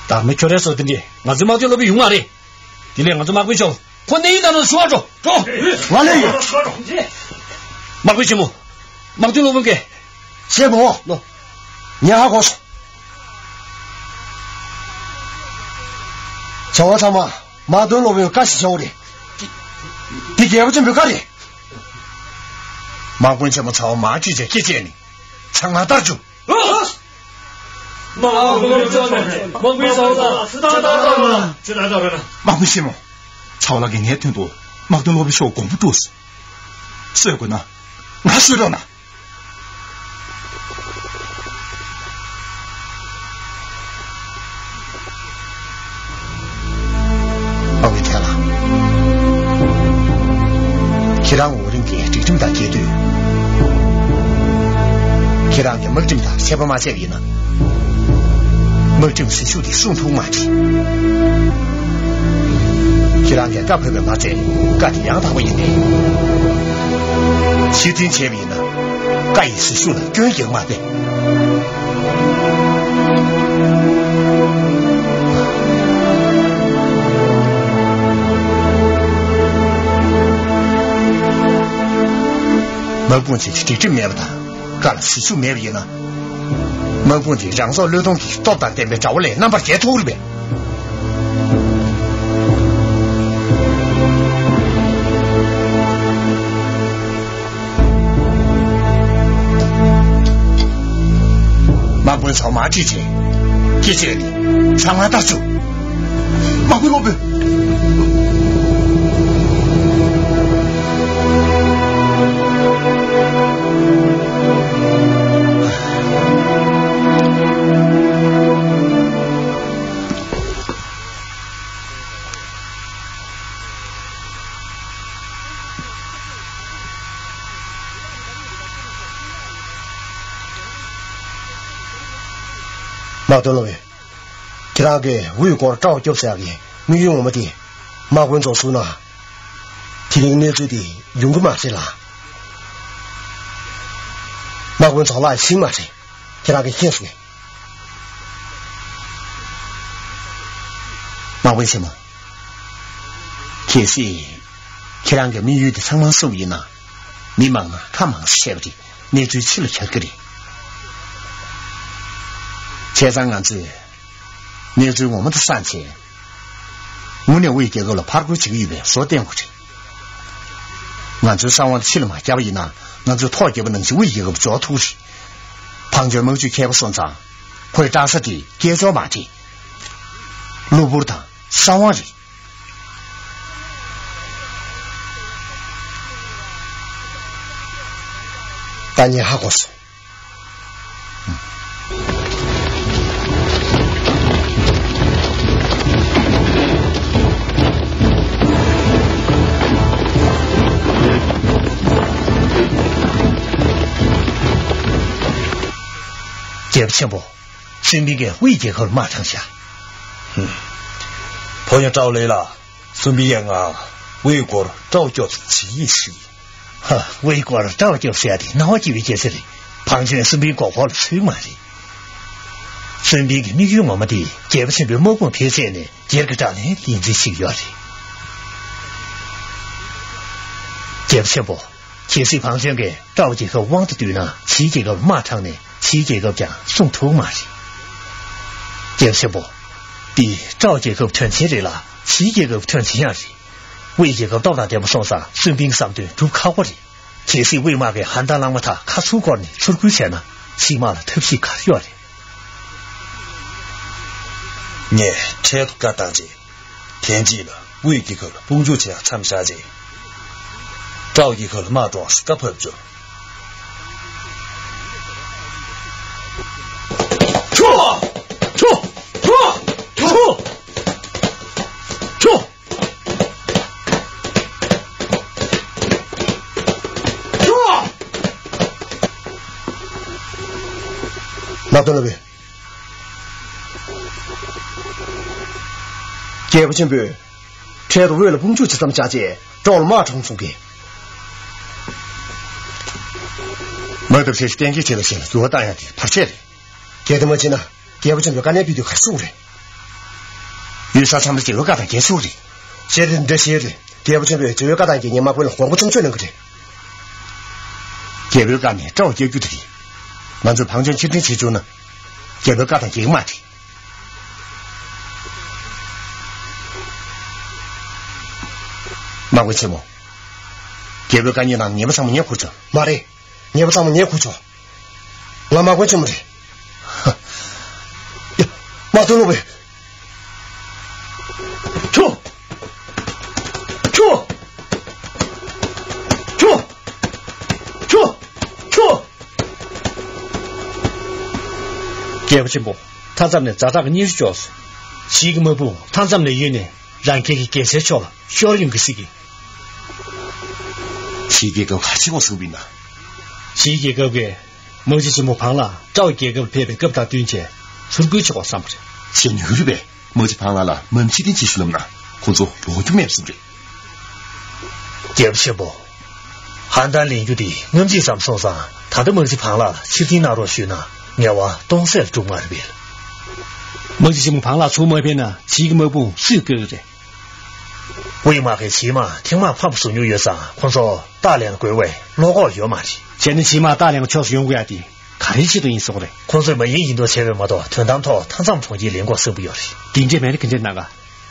ད་མི་ཁྱོད་རས་སོ་དེ་འདྲས་ང་ཚོའི་དམག་དོན་སློབ་དཔོན་ཡོང་མ་རེད། དེ་ལས་ང་ཚོ་དམག་དཔོན་ཆོག་ཁོ་གནས་ཡུལ་ལྟ་ན་ཞུ་བ་འགྲོ་འགྲོ། ང་ལས་ཡོད། དམག་དཔོན་ཆེན་མོ། དམག་དོན་སློབ་དཔོན་གྱིས། ཤེས་མོ། ལོ། ཉེ་ཧ་གོ་སོང་། བྱ་བ་ཚང་མ་དམག་དོན་སློབ་དཔོན་བཀའ་ཞིག་བྱའོ་རེད། འདི་རྒྱལ་པོ་ཆེན་པོའི་བཀའ་རེད། དམག་དཔོན་ཆེན་མོ་ཚ་བ་མ་ཁྲིད་བྱས་སྐེ་བཅད་ནས་ཚང་མ་བཏང་བཅུག་དམག་དཔོན་ཆེན་མོ། དམག་དཔོན་ཚ་བ་དང་ཚ་བ་དང་། ཁྱེད་ལ་དང་རེད་ན། དམག་དཔོན་ཆེན་མོ། ཚ་བ་ལགས་ཀྱིས་ངའི་དོན་དུ་དམག་དོན་སློབ་དཔོན་མཆོག་དགོངས་པ་དཀྲུགས། གསོད་དགོས་ན། ང་གསོད་རོགས་གནང་། དམག་དཔོན་ཐེ་ལ། ཁྱེད་རང་འོག་རིམ་གྱི་སྒྲིག་ཁྲིམས་དང་འགལ་དུས། ཁྱེད་རང་གིས་དམག་ཁྲིམས་དང་ཆད་པ་མ་བཅད་པ་ཡིན་ན། དམག་ཁྲིམས་ཟིན་བཅུག་དེ་སྲུང་ཐུབ་མ་རེད། ཁྱེད་རང་གིས་བཀའ་ཕེབས་པ་མ་ཚད་བཀའ་དེ་ཡང་དག་པ་ཡིན་ཏེ། ཕྱིར་འཐེན་བྱས་པ་ཡིན་ན། བཀའ་ཡི་ཟིལ་ཤུགས་ལ་སྐྱོན་རྒྱག་མ་དགོས། དམག་དཔུང་ཆེན་གྱི་སྒྲིག་ཁྲིམས་མེད་པ་དང་བཀའ་ལ་ཟིལ་ཤུགས་མེད་པ་ཡིན་ན། དམག་དཔུང་དེ་རང་སྲོག་བློས་གཏོང་གི་སྟོབས་དང་ལྡན་པའི་དགྲ་བོ་ལས་རྣམ་པར་རྒྱལ་ཐུབ་རེད་པས། དམག་དཔོན་ཚོ་མ་ཁྲིད་བྱས། སྐེ་བཅད་ནས་ཚང་མ་བཏང་བཅུག་དམག་དཔོན་སློབ་དཔོན། དམག་དོན་སློབ་དཔོན། ཁྱེད་རང་གིས་དབུས་སྐོར་དགྲ་བོ་སྐྱོབ་ཟེར་ཡག་གི་དམིགས་ཡུལ་ངོ་མ་དེ་དམག་དཔོན་ཚོ་གསུངས་ན། དེ་རིང་གནས་ཚུལ་དེ་ཡོང་གི་མ་རེད་ལ། དམག་དཔོན་ཚོ་ལ་ཤིང་མ་རེད། ཁྱེད་རང་གིས་མཁྱེན་སོང་ངས། དམག་དཔོན་ཆེན་མོ། གལ་སྲིད་ཁྱེད་རང་གི་དམིགས་ཡུལ་དེ་ཚང་མ་གསུངས་ཡིན་ན། མི་མང་ན་ཁ་མང་ས་བཤད་པ་རེད། གནས་ཚུལ་ཕྱི་ལ་གྱར་གི་རེད། བྱས་ཙང་ང་ཚོས་གནས་ཚུལ་ངོ་མ་དེ་སངས་བྱས། དངོས་གནས་དབུས་རྒྱལ་ཁབ་ལ་ཕར་རྒོལ་བྱེད་ཀྱི་ཡོད་པའི་བཟོ་བསྟན་དགོས་རེད། ང་ཚོའི་གསང་བ་དེ་ཕྱི་ལ་མ་གྱར་བ་ཡིན་ན། ང་ཚོས་ཐོག་བརྒྱབ་པ་ནང་བཞིན་དབུས་རྒྱལ་ཁབ་འཇོག་ཐུབ་ཀྱི་རེད། ཕང་ཆེན་དམག་ཇུས་མཁས་པ་སོང་ཙང་། ཁོའི་སྐྲག་ས་དེ་སྐད་ཅོར་མ་རེད། གློ་བུར་དང་གསང་བ་རེད། ད་ངས་ཧ་གོ་སོང་། རྒྱལ་པོ་ཆེན་པོ། སུན་པིན་གྱིས་དབུས་རྒྱལ་ཁབ་ལ་དམག་དྲངས་ཤག་ཧུམ། ཕོ་ཉ་ཀྲའོ་ལེ་ལགས། སུན་པིན་ཡང་ང་དབུས་སྐོར་དགྲ་བོ་སྐྱོབ་ཟེར་བྱེད་ཡིན་ཞུས། ཧ། དབུས་སྐོར་དགྲ་བོ་སྐྱོབ་ཟེར་ཡ་དེ་སྣང་བ་སྐྱིད་པའི་སྐད་ཆ་རེད། ཕང་ཆེན་སུན་པིན་མགོ་འཁོར་ལ་ཚུད་མ་རེད། སུན་པིན་གྱི་དམིགས་ཡུལ་ངོ་མ་དེ་རྒྱལ་པོ་ཆེན་པོའི་དམག་དཔུང་ཕེབས་རྗེས་ནས་སྒེར་གྱི་དགྲ་ལན་ལེན་རྩིས་བྱེད་ཀྱི་ཡོད་རེད། རྒྱལ་པོ་ཆེན་པོ། གལ་སྲིད་ཕང་ཆེན་གྱིས་ཀྲའོ་རྒྱལ་ཁབ་དབང་དུ་བསྡུས་ན། ཕྱིའི་རྒྱལ་ཁབ་དམག་དྲངས་ནས་ཕྱིའི་རྒྱལ་ཁབ་ཀྱང་སྲུང་ཐུབ་མ་རེད། རྒྱལ་པོ་ཆེན་པོ། འདི་ཀྲའོ་རྒྱལ་ཁབ་དོན་ཆེན་རེད་ལ། ཕྱིའི་རྒྱལ་ཁབ་དོན་ཆེན་ཡང་རེད། དབུས་རྒྱལ་ཁབ་སྟོབས་དང་ལྡན་པ་སོང་ཙང་སུན་པིན་གྱི་བསམ་དོན་འགྲུབ་ཁག་པོ་རེད། གལ་སྲིད་དབུས་དམག་གིས་ཧན་ཏན་གླང་མ་ཐག་ཁ་ཚུར་བསྐོར་ནས་ཚུར་རྒོལ་བྱས་ན། ཕྱི་དམག་ལ་ཐབས་ཤེས་ག་རེ་ཡོད་རེད། ངས་འཕྲལ་དུ་བཀའ་བཏང་རྗེས། དེ་རྗེས་ལ་དབུས་རྒྱལ་ཁབ་ལ་དཔུང་འཇུག་བྱེད་ཡག་མཚམས་བཞག་རྗེས། ཀྲའོ་རྒྱལ་ཁབ་ལ་དམག་འགྲོ་བར་བཀའ་ཕབ་འབྱོར། ཁྱོ། ཁྱོ། ཁྱོ། ཁྱོ། ཁྱོ། ཁྱོ། ལབ་དང་ལབ་པས། རྒྱལ་པོ་ཆེན་པོས། འཕྲལ་དུ་དབུས་ལ་དཔུང་འཇུག་བྱེད་མཚམས་བཞག་རྗེས་ཀྲོའུ་ལ་དམག་དྲངས་གསུང་གི། དམག་འཐབ་ཚད་གཞི་གཏན་འཁེལ་བྱས་པ་ཞིག་ལ་འགྱུར་བ་བཏང་ཡག་དེ་བར་ཆད་རེད། གལ་ཏེ་མ་བྱེད་ན་རྒྱལ་པོ་ཆེན་པོས་བཀའ་ནན་ཕུལ་དུས་ག་རེ་གསུང་རེད། ཡུལ་ས་མཚམས་ལ་རྒྱལ་པོའི་བཀའ་དང་འགལ་ཆོག་རེད། ཤེས་རེད་འདྲ་ཤེས་རེད། རྒྱལ་པོ་ཆེན་པོས་རྒྱལ་པོའི་བཀའ་དང་འགལ་ཉེན་དམག་དཔོན་ལ་དགོངས་པ་མཚམས་གཅོད་གནང་གི་རེད། རྒྱལ་པོའི་བཀའ་ནི་ཀྲོའུ་སྐྱབས་རྒྱུ་དེ་རེད། ང་ཚོས་བང་ཅོན་ཕྱིར་འཐེན་བྱེད་བཅུག་ན། རྒྱལ་པོའི་བཀའ་དང་འགལ་གྱི་མ་རེད། དམག་དཔོན་ཆེན་མོ། རྒྱལ་པོའི་བཀའ་ཉན་དང་ཉན་པ་ཚང་མ་ཉན་དགོས་ཀྱང་། མ་རེད། ཉན་པ་ཚང་མ་ཉན་དགོས་ཀྱང་། ང་དམག་དཔོན་ཆེན་མོ་རེད། ཡ། དམག་དོན་སློབ་དཔོན། ཁྱོ། ཁྱོ། ཁྱོ། ཁྱོ། ཁྱོ། རྒྱལ་པོ་ཆེན་པོ། མཐའ་མཚམས་ནས་ཛ་དྲག་གི་སྙན་ཞུ་བྱོས། ཕྱིའི་དམག་དཔུང་མཐའ་མཚམས་ནས་ཡོང་ནས་རང་རྒྱལ་གྱི་རྒྱལ་སའི་ཕྱོགས་ལ་ཤོར་ཡོང་གི་སྲིད་ཀྱི། ཕྱིའི་རྒྱལ་ཁབ་ག་རེ་བྱེད་དགོས་བཟོ་གི་ཡིན་ན། ཕྱིའི་རྒྱལ་ཁབ་ཀྱིས་དམག་སྤྱི་ཆེན་མོ་བང་ལ་ཀྲའོ་རྒྱལ་ཁབ་ལ་ཕེབས་པའི་སྐབས་དང་བསྟུན་བྱས་ཚུར་རྒོལ་བྱེད་དགོས་བསམ་པ་རེད། བྱེད་ནུས་རེད་པས། དམག་སྤྱི་བང་ལ་ལ་མ་ཕྱི་ཐེན་ཆེ་ཞུ་ལབ་ན་ཁོང་ཚོ་ལོག་རྒྱུ་མེད་བསམ་རེད། རྒྱལ་པོ་ཆེན་པོ། ཧན་ཏན་ལེན་རྒྱུ་དེ་སྔ་ཕྱི་ཙམ་སོང་ཙང་། ད་ལྟ་དམག་སྤྱི་བང་ལ་ལ་ཕྱིར་འཐེན་གནང་རོགས་ཞུས་ན་ངལ་བ་སྟོང་ཟད་ལ་འགྲོ་གི་མ་རེད་པས། དམག་སྤྱི་ཆེན་མོ་བང་ལ་ཚུར་མ་ཕེབས་ན་ཕྱིའི་དམག་དཔུང་སུས་བཀག་གི་རེད། དབུས་དམག་གིས་ཕྱིའི་དམག་ཐེངས་མང་ཕམ་བཟོ་མྱོང་ཡོད་ཙང་། ཁོང་ཚོ་སྟག་ལེན་ལ་རྒོལ་བའི་བློ་ཁོག་ཡོད་མ་རེད། བྱས་ན་ཕྱིའི་དམག་སྟག་ལེན་ལ་ཕྱོགས་སུ་ཡོང་དགོས་ཡ་དེ་ག་རེའི་ཆེད་དུ་ཡིན་གསུངས་རེད། ཁོང་ཚོས་མ་ཡིན་ཡིན་མདོག་བྱས་པས་མ་གཏོགས། དོན་དམ་ཐོག་མཐའ་མཚམས་གྲོང་ཁྱེར་ལེན་དགོས་བསམ་གྱི་ཡོད་རེད། དེ་འདྲས་མེད་ན་ག་འདྲས་གནང་ག་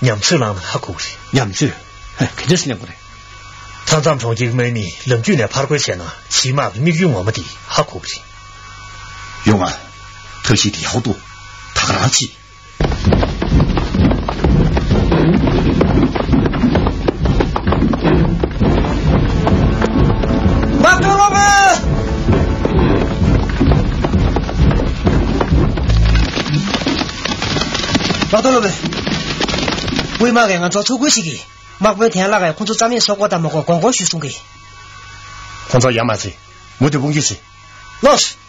ཉམས་ཚོད་བླངས་ན་ཧ་གོ་གི་རེད། ཉམས་ཚོད། ཧ། ག་འདྲས་སེ་ལེན་དགོས་རེད། མཐའ་མཚམས་གྲོང་ཁྱེར་གྱི་དམག་མིས་ལམ་རྒྱུད་ནས་ཕར་རྒོལ་བྱས་ན་ཕྱིའི་དམག་གི་དམིགས་ཡུལ་ངོ་མ་དེ་ཧ་གོ་གི་རེད། ཡོང་ང་། ཐབས་ཤེས་དེ་ཡག་པོ་འདུག་ད་ག་རང་བྱེད། དམག་དོན་སློབ་དཔོན། དམག་དོན་སློབ་དཔོན། དབུས་དམག་གིས་ང་ཚོ་ཚུར་རྒོལ་བྱེད་ཀྱི། དམག་དཔོན་ཐན་ལགས་ཀྱིས་ཁོང་ཚོ་རྩ་མེད་བཟོ་དགོས་དང་མ་དགོས་དགོངས་དགོངས་ཞུས་གསུང་གི། ཁོང་ཚོ་ཡར་མ་འཛེགས། མུ་མཐུད་དཔུང་སྐྱོད་བྱེད། ལགས་སོ།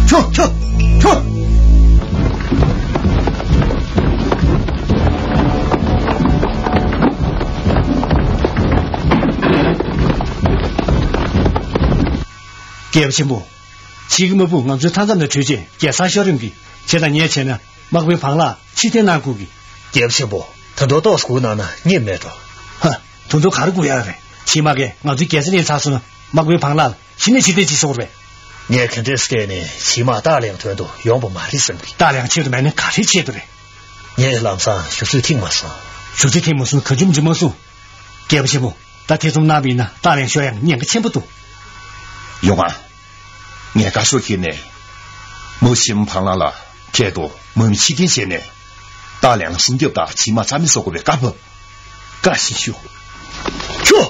ཁྱོ། ཁྱོ། ཁྱོ། རྒྱལ་པོ་ཆེན་པོ། ཕྱིས་ཀྱི་དམག་དཔུང་ང་ཚོའི་མཐའ་མཚམས་ནས་བྲོས་རྗེས་རྒྱལ་ས་ཤོ་རིམ་གྱིས་བྱས་དང་ཉེས་བྱས་ན། དམག་དཔོན་བང་ལགས་ཕྱིར་འཐེན་གནང་དགོས་ཀྱི། རྒྱལ་པོ་ཆེན་པོ། ད་དུང་ཏོག་ཙམ་སྒུག་གནང་ན་ཉེས་མེད་འགྲོ། ཧ། ད་དུང་ག་རེ་སྒུག་ཡག་རེད། ཕྱིའི་དམག་གིས་ང་ཚོའི་རྒྱལ་ས་ལེན་ཚར་སོང་ན། དམག་དཔོན་བང་ལགས་ལ་གཞི་ནས་ཕྱིར་འཐེན་བྱེད་སྲོལ་རེད། ངས་ག་འདྲས་བལྟས་ནས་ཕྱིའི་དམག་སྟག་ལའི་དོན་དུ་ཡོང་བ་མ་རེད་བསམ་གི། སྟག་ལའི་ཆེད་དུ་མེད་ན་ག་རེའི་ཆེད་དུ་རེད། ངས་ལམ་སང་ཞུ་ཚོད་ཐིག་མ་སོང་། ཞུ་ཚོད་ཐིག་མ་སོང་གང་བྱུང་འཛིན་མ་སོང་། རྒྱལ་པོ་ཆེན་པོ། ད་ཐེ་ཚོམ་གནང་བ་ཡིན་ན་སྟག་ལའི་ཤོར་ཡག་ཉེན་ཁ་ཆེན་པོ་འདུག། ཡོང་ཨ། ངས་བཀའ་ཤོག་ཁྱེར་ནས། དམག་ཆེན་མོ་བང་ལགས་ལ་ཁྱེད་དུ་དམག་མི་ཕྱིར་འཐེན་བྱས་ནས། སྟག་ལའི་སྲུང་སྐྱོབ་དང་ཕྱིའི་དམག་རྩ་མེད་བཟོ་དགོས་པའི་བཀའ་ཕབ། བཀའ་བཞིན་ཞུ། ཁྱོ།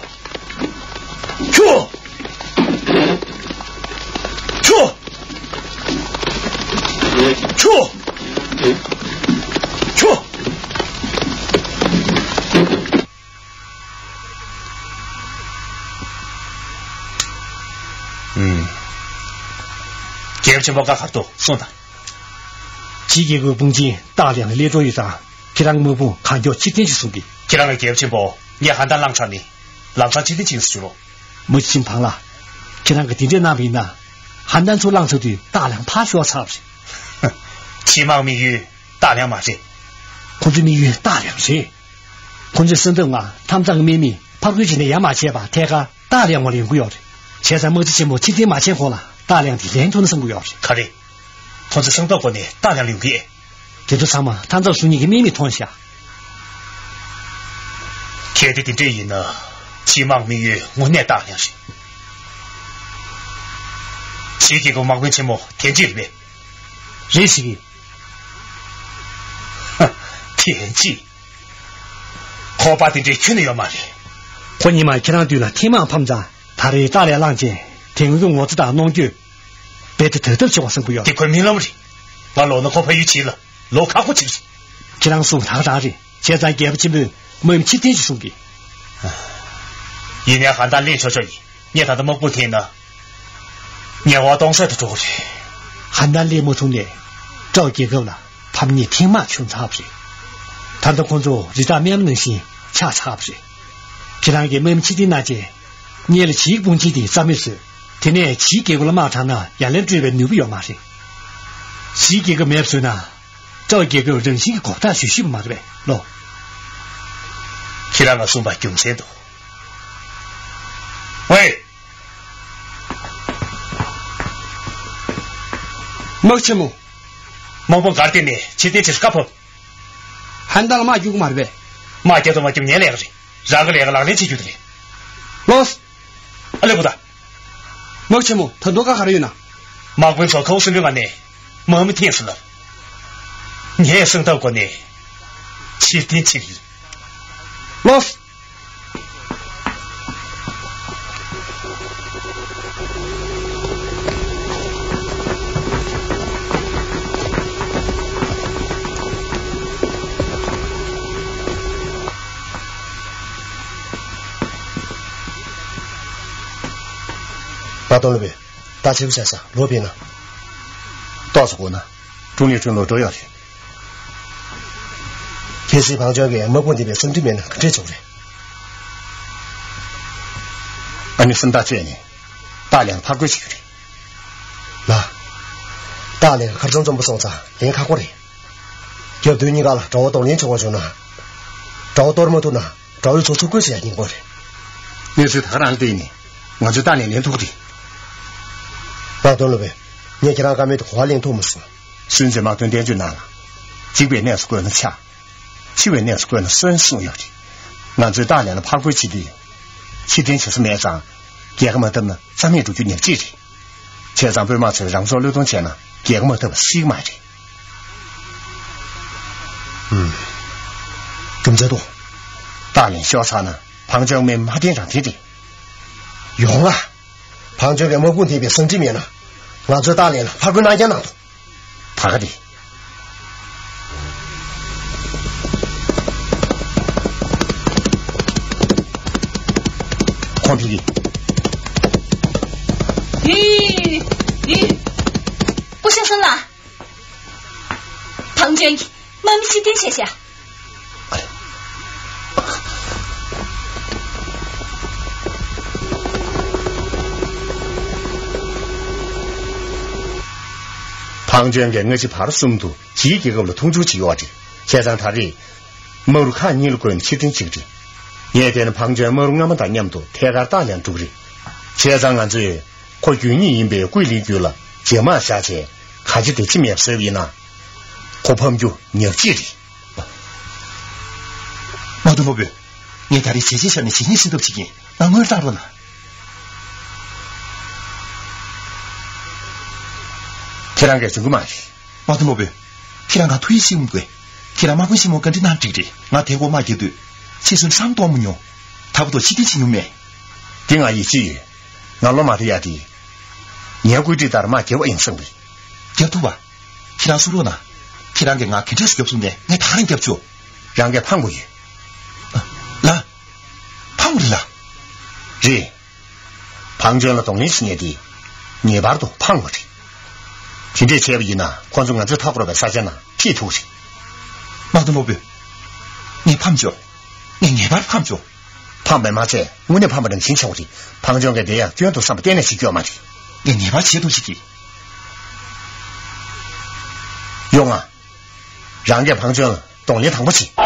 ཁྱོ། ཁྱོ། ཁྱོ། ཁྱོ། ཨུམ། རྒྱལ་པོ་ཆེན་པོ། བཀའ་ག་རེ་འདུག་གསུངས་དང་། ཕྱིའི་རྒྱལ་ཁབ་དཔུང་ཆེན་སྟག་ལའི་ལ་སླེབས་འགྲོ་ཡོད་ཙང་། ཁྱེད་རང་དམག་དཔུང་གང་མགྱོགས་ཕྱིར་འཐེན་ཞིག་གསུང་གི། ཁྱེད་རང་གི་རྒྱལ་པོ་ཆེན་པོ། ངས་ཧན་ཏན་བླངས་ཚར་ནས། ལམ་སང་ཕྱིར་འཐེན་བྱེད་ཟེར་ཞུ་རོགས། དམག་ཆེན་བང་ལགས། ཁྱེད་རང་གིས་དེ་འདྲས་གནང་བ་ཡིན་ན། ཧན་ཏན་ཚུར་བླངས་ཚར་དུས་སྟག་ལའི་ཕར་ཤོར་ཚར་བ་རེད། ཕྱིའི་དམག་དམིགས་ཡུལ་སྟག་ལའི་མ་རེད། ཁོ་ཚོའི་དམིགས་ཡུལ་སྟག་ལའི་རེད། ཁོ་ཚོས་གསང་ཐབས་སྔ་མཐའ་མཚམས་ཀྱི་དམག་མི་ཕར་རྒོལ་བྱས་ནས་ཡར་མ་བྱས་པར་ཐད་ཀར་སྟག་ལའི་ངོས་ལ་ཡོང་གི་ཡོད་རེད། བྱས་ཙང་དམག་སྤྱི་ཆེན་པོ་ཕྱིར་འཐེན་མ་བྱས་གོང་ལ་སྟག་ལའི་དེ་ལན་ཐོབ་ན་བསམ་གྱི་ཡོད་རེད། ག་རེ། ཁོ་ཚོས་གསང་ཐབས་སྒོ་ནས་སྟག་ལའི་ལ་ཡོང་གི་ཨེ། དེ་ཚོ་ཚང་མ་མཐའ་མཚམས་སྲུང་མཁན་གྱི་དམག་མིས་མཐོང་ཤག། གལ་ཏེ་དེ་འདྲས་ཡིན་ན། ཕྱིའི་དམག་དམིགས་ཡུལ་དངོས་གནས་སྟག་ལའི་རེད། ཕྱིའི་རྒྱལ་ཁབ་དམག་དཔོན་ཆེན་མོ་དེ་འདྲས་རེད་པས། རེད་ཟེར་གི། ཧ། ཐེན་ཅི། ཁོ་པ་དེ་འདྲའི་ཁྱོན་ནས་ཡོད་མ་རེད། ཁོ་ཉི་མ་ཁྱེད་རང་མདུན་ལ་ཐེངས་མང་ཕམ་ཙང་། ད་རེས་སྟག་ལའི་བླངས་རྗེས་དེ་སྔོན་གྱི་ངོ་ཚ་དང་གནོང་འགྱོད་རྦད་དེ་དོད་ཐབས་བྱེད་པ་བསམ་གྱི་ཡོད། དེ་ཁོའི་རྨི་ལམ་རེད། ང་ལོག་ན་ཁོ་ཕ་ཡུལ་ཕྱིར་ལ་ལོག་ཁག་པོ་ཅིག་རེད། ཁྱེད་རང་གསུང་ད་ག་རང་རེད། བྱས་ཙང་རྒྱལ་པོ་ཆེན་པོས་དམག་མི་ཕྱིར་འཐེན་ཞིག་གསུང་གི། ཡིན་ནའི་ཧན་ཏན་སླེབས་ཆོག་ཆོག་ཡིན། ངས་ད་ལྟ་དམག་དཔུང་འཐེན་ན། ཉེ་བར་སྟོང་ཟད་དུ་འགྲོ་གི་རེད། ཧན་ཏན་སླེབས་མ་ཐུབ་ནས། ཀྲའོ་རྒྱལ་ཁབ་ལ་ཕམ་ཉེས་ཐེངས་མང་བྱུང་ཚར་བ་རེད། ད་ལྟ་ཁོ་ཚོ་རི་དྭགས་རྨས་མ་ནང་བཞིན་ཆགས་ཚར་བ་རེད། ཁྱེད་རང་གིས་དམག་མི་ཕྱིར་འཐེན་གནང་རྗེས། སྔོན་ལ་ཕྱིའི་དཔུང་ཆེན་དེ་རྩ་མེད་བཟོས། དེ་ནས་ཕྱིའི་རྒྱལ་ཁབ་ལ་དམག་དྲངས་ན་ཡ་ལན་སྤྲོད་པའི་ནུས་པ་ཡོད་མ་རེད། ཕྱིའི་རྒྱལ་ཁབ་མེད་པ་བཟོས་ན། ཀྲའོ་རྒྱལ་ཁབ་རང་བཞིན་གྱིས་གོ་བརྡ་ཞུ་ཤེས་པ་མ་རེད་པས་ལོ། ཁྱེད་རང་ལ་གསུངས་པ་རྒྱུ་མཚན་འདུག། ཝེ། དམག་ཆེན་མོ། དམག་དཔུང་གར་སྟེགས་ནས་ཕྱིར་འཐེན་ཕྱིར་བཀའ་ཕབ། ཧན་ཏན་ལ་དམག་རྒྱུག་གི་མ་རེད་པས། དམག་རྒྱག་དང་མ་རྒྱུག་ངའི་ལས་ཀ་རེད། རང་གི་ལས་ཀ་ལག་ལེན་བྱེད་རྒྱུ་དེ་རེད། ལོས། ཨ་ལེ་པོ་ད། དམག་ཆེན་མོ། ད་དུང་བཀའ་ག་རེ་ཡོད་ན། དམག་དཔོན་ཚོ་ཁའུ་སུན་པོའི་ངང་ནས་དམག་མི་འཐེན་སོང་ལ། ངས་གསང་ཐབས་སྒོ་ནས་ཕྱིར་འཐེན་བྱེད་ཀྱི་ཡིན། ལོས། པ་ཏོ་ལ་བས། ད་ཆེ་བོ་བྱ་ས་ལོ་པས་ན། ཏོག་ཙམ་སྒུག་ན། ཀྲུང་ལི་ཀྲུང་ལོ་འགྲོ་ཡོད་རེད། གལ་སྲིད་བང་ཅོན་གྱིས་དམག་དཔུང་འདི་པའི་སེམས་ཁྲལ་མེད་ན་ག་འདྲས་བྱུང་རེད། ཨ་ནི་སེམས་ཐག་བཅད་ནས་ཏཱ་ལའི་ཕར་རྒོལ་བྱེད་རྒྱུ་རེད། ལགས། ཏཱ་ལའི་ཁ་རྩང་རྩོམ་པོ་སོང་ཙང་ལན་ཁག་པོ་རེད། རྒྱབ་མདུན་གཉིས་ཀ་ལ་དགྲ་བོ་གདོང་ལེན་བྱེད་དགོས་བྱུང་ན། དགྲ་བོ་གཏོར་མ་ཐུབ་ན་དགྲ་བོའི་ཚོགས་ཚུར་རྒོལ་བྱེད་ཡ་ཡིན་དགོས་རེད། གནས་ཚུལ་ད་ག་རང་ལ་བལྟས་ནས་ང་ཚོས་ཏཱ་ལའི་ལེན་ཐུབ་ཀྱི་རེད། པ་ཏོ་ལ་བས། ངས་ཁྱེད་རང་བཀའ་མོལ་དེ་གོ་བ་ལེན་ཐུབ་མ་སོང་། སུན་ཙེ་དམག་དོན་བསྟན་བཅོས་ནང་ལ། འཇིགས་པའི་གནས་སུ་བཀོད་ན་ཆགས། འཆི་བའི་གནས་སུ་བཀོད་ན་གསོན་གསུངས་ཡོད་རེད། ང་ཚོས་ཏཱ་ལའི་ལ་ཕར་རྒོལ་བྱེད་དུས། ཕྱིར་འཐེན་བྱེད་ས་མེད་ཙང་། རྒྱལ་ཁ་མ་བཏབ་ན་རྩ་མེད་འགྲོ་རྒྱུ་ཉག་གཅིག་རེད། བྱས་ཙང་དཔོན་དམག་ཚོས་རང་སྲོག་བློས་གཏོང་བྱས་ན་རྒྱལ་ཁ་མ་བཏབ་པ་སྲིད་ཀྱི་མ་རེད། ཨུམ། རྒྱུ་མཚན་འདུག། ཏཱ་ལའི་ཤོར་ཚར་ན་བང་ཅོན་དམག་མི་མ་བརྟན་རང་བརྟན་རེད། ཡོང་ལ། བང་ཅོན་གྱི་དམག་དཔུང་འདི་པའི་སེམས་ཁྲལ་མེད་ན། ང་ཚོས་ཏཱ་ལའི་ལ་ཕར་རྒོལ་གནང་རྐྱང་གནང་ཐུབ། ད་ག་རེད། ཁོང་ཕི་གི། ཡི། ཡི། སྐུ་ཞབས་སུན་ལགས། བང་ཅོན་གྱིས་དམག་མི་ཕྱིར་འཐེན་བྱས་ཤག། ཕང་ཅོན་གྱིས་སྔ་ཕྱི་བར་གསུམ་དུ་ཕྱིའི་རྒྱལ་ཁབ་ལ་མཐོང་ཆུང་བྱེད་ཀྱི་ཡོད་རེད། བྱས་ཙང་ད་རེས་དམའ་རུ་ཁག་གཉིས་ལ་བགོས་ནས་ཕྱིར་འཐེན་བྱེད་ཀྱི་རེད། ངས་བལྟས་ན་ཕང་ཅོན་དམའ་རུ་སྔ་མ་དང་མཉམ་དུ་ཐད་ཀར་རྟགས་ལས་འགྲོ་གི་རེད། བྱས་ཙང་ང་ཚོས་ཁོ་རྒྱུ་གཉིས་ཡིན་པའི་ཀུའི་ལིའི་རྒྱུད་ལ་རྗེས་མར་བཞག་བྱས་ག་ཅི་དེ་ཅི་མེད་བཟོས་པ་ཡིན་ན། ཁོ་ཕམ་རྒྱུ་ཉག་གཅིག་རེད། མ་དུ་ནོར་བུ། ངས་ད་རེས་བྱས་རྗེས་བཞག་ནས་ཇི་སྙེད་བྱེད་ཐུབ་བྱེད་ཀྱིན་ང་དངུལ་བཏང་རོགས་གནང་། ཁྱེད་རང་གིས་འཇོན་གྱི་མ་རེད། མ་དུ་ནོར་བུ། ཁྱེད་རང་ང་ཐུགས་ཡིད་ཆེས་མི་དགོས། ཁྱེད་རང་དམག་དཔོན་ཆེན་མོ་བཀའ་འདྲི་གནང་འགྲིག་རེད། ང་དེ་འགོ་དམག་རྒྱག་དུས་ཕྱི་ཚུན་བསམ་གཏོང་མི་མྱོང་། ད་བར་དུ་ཕྱི་འཐེན་བྱེད་མྱོང་མེད། འདི་ང་ཡིད་ཆེས་ཡོད། ང་ལོ་མ་རེ་ཡ་དེ། ངའི་བཀོད་སྒྲིག་ལྟར་དམག་རྒྱབ་པ་ཡིན་བསམ་གི། རྒྱབ་ཐུབ་པ། ཁྱེད་རང་གསུང་རོགས་གནང་། ཁྱེད་རང་གིས་ང་ག་འདྲས་སུ་རྒྱབ་གསུངས་ནས་ངས་ད་རང་རྒྱབ་ཆོག་རང་གིས་ཕངས་དགོས་ཡོད། ལ། ཕངས་དགོས་རེད་ལ། རེད། ཕང་ཅོན་ལ་གདོང་ལེན་བྱེད་མཁན་དེ་ངེས་པར་དུ་ཕངས་དགོས་རེད། དེ་འདྲས་བྱས་པ་ཡིན་ན་ཁོ་ཚོ་ང་ཚོས་ཐག་གོ་རོགས་པའི་ས་ཆ་ནང་ཁྲིད་ཐུབ་རེད། མ་དུ་ནོར་བུ། ངས་ཕམ་ཆོག་ངས་ངེས་པར་ཕམ་ཆོག་ཕངས་པའི་མ་ཚད་དངོས་གནས་ཕངས་པ་རང་བཞིན་ཆགས་པ་རེད། ཕང་ཅོན་གྱིས་དེ་ཡང་སྐྱོན་དུ་བསམ་པ་གཏན་ནས་བྱེད་རྒྱུ་ཡོད་མ་རེད། ངས་ངེས་པར་བྱེད་ཐུབ་བྱེད་ཀྱི། ཡོང་ང་། རང་གིས་ཕང་ཅོན་ལ་གདོང་ལེན་དང་པོ་བྱེད།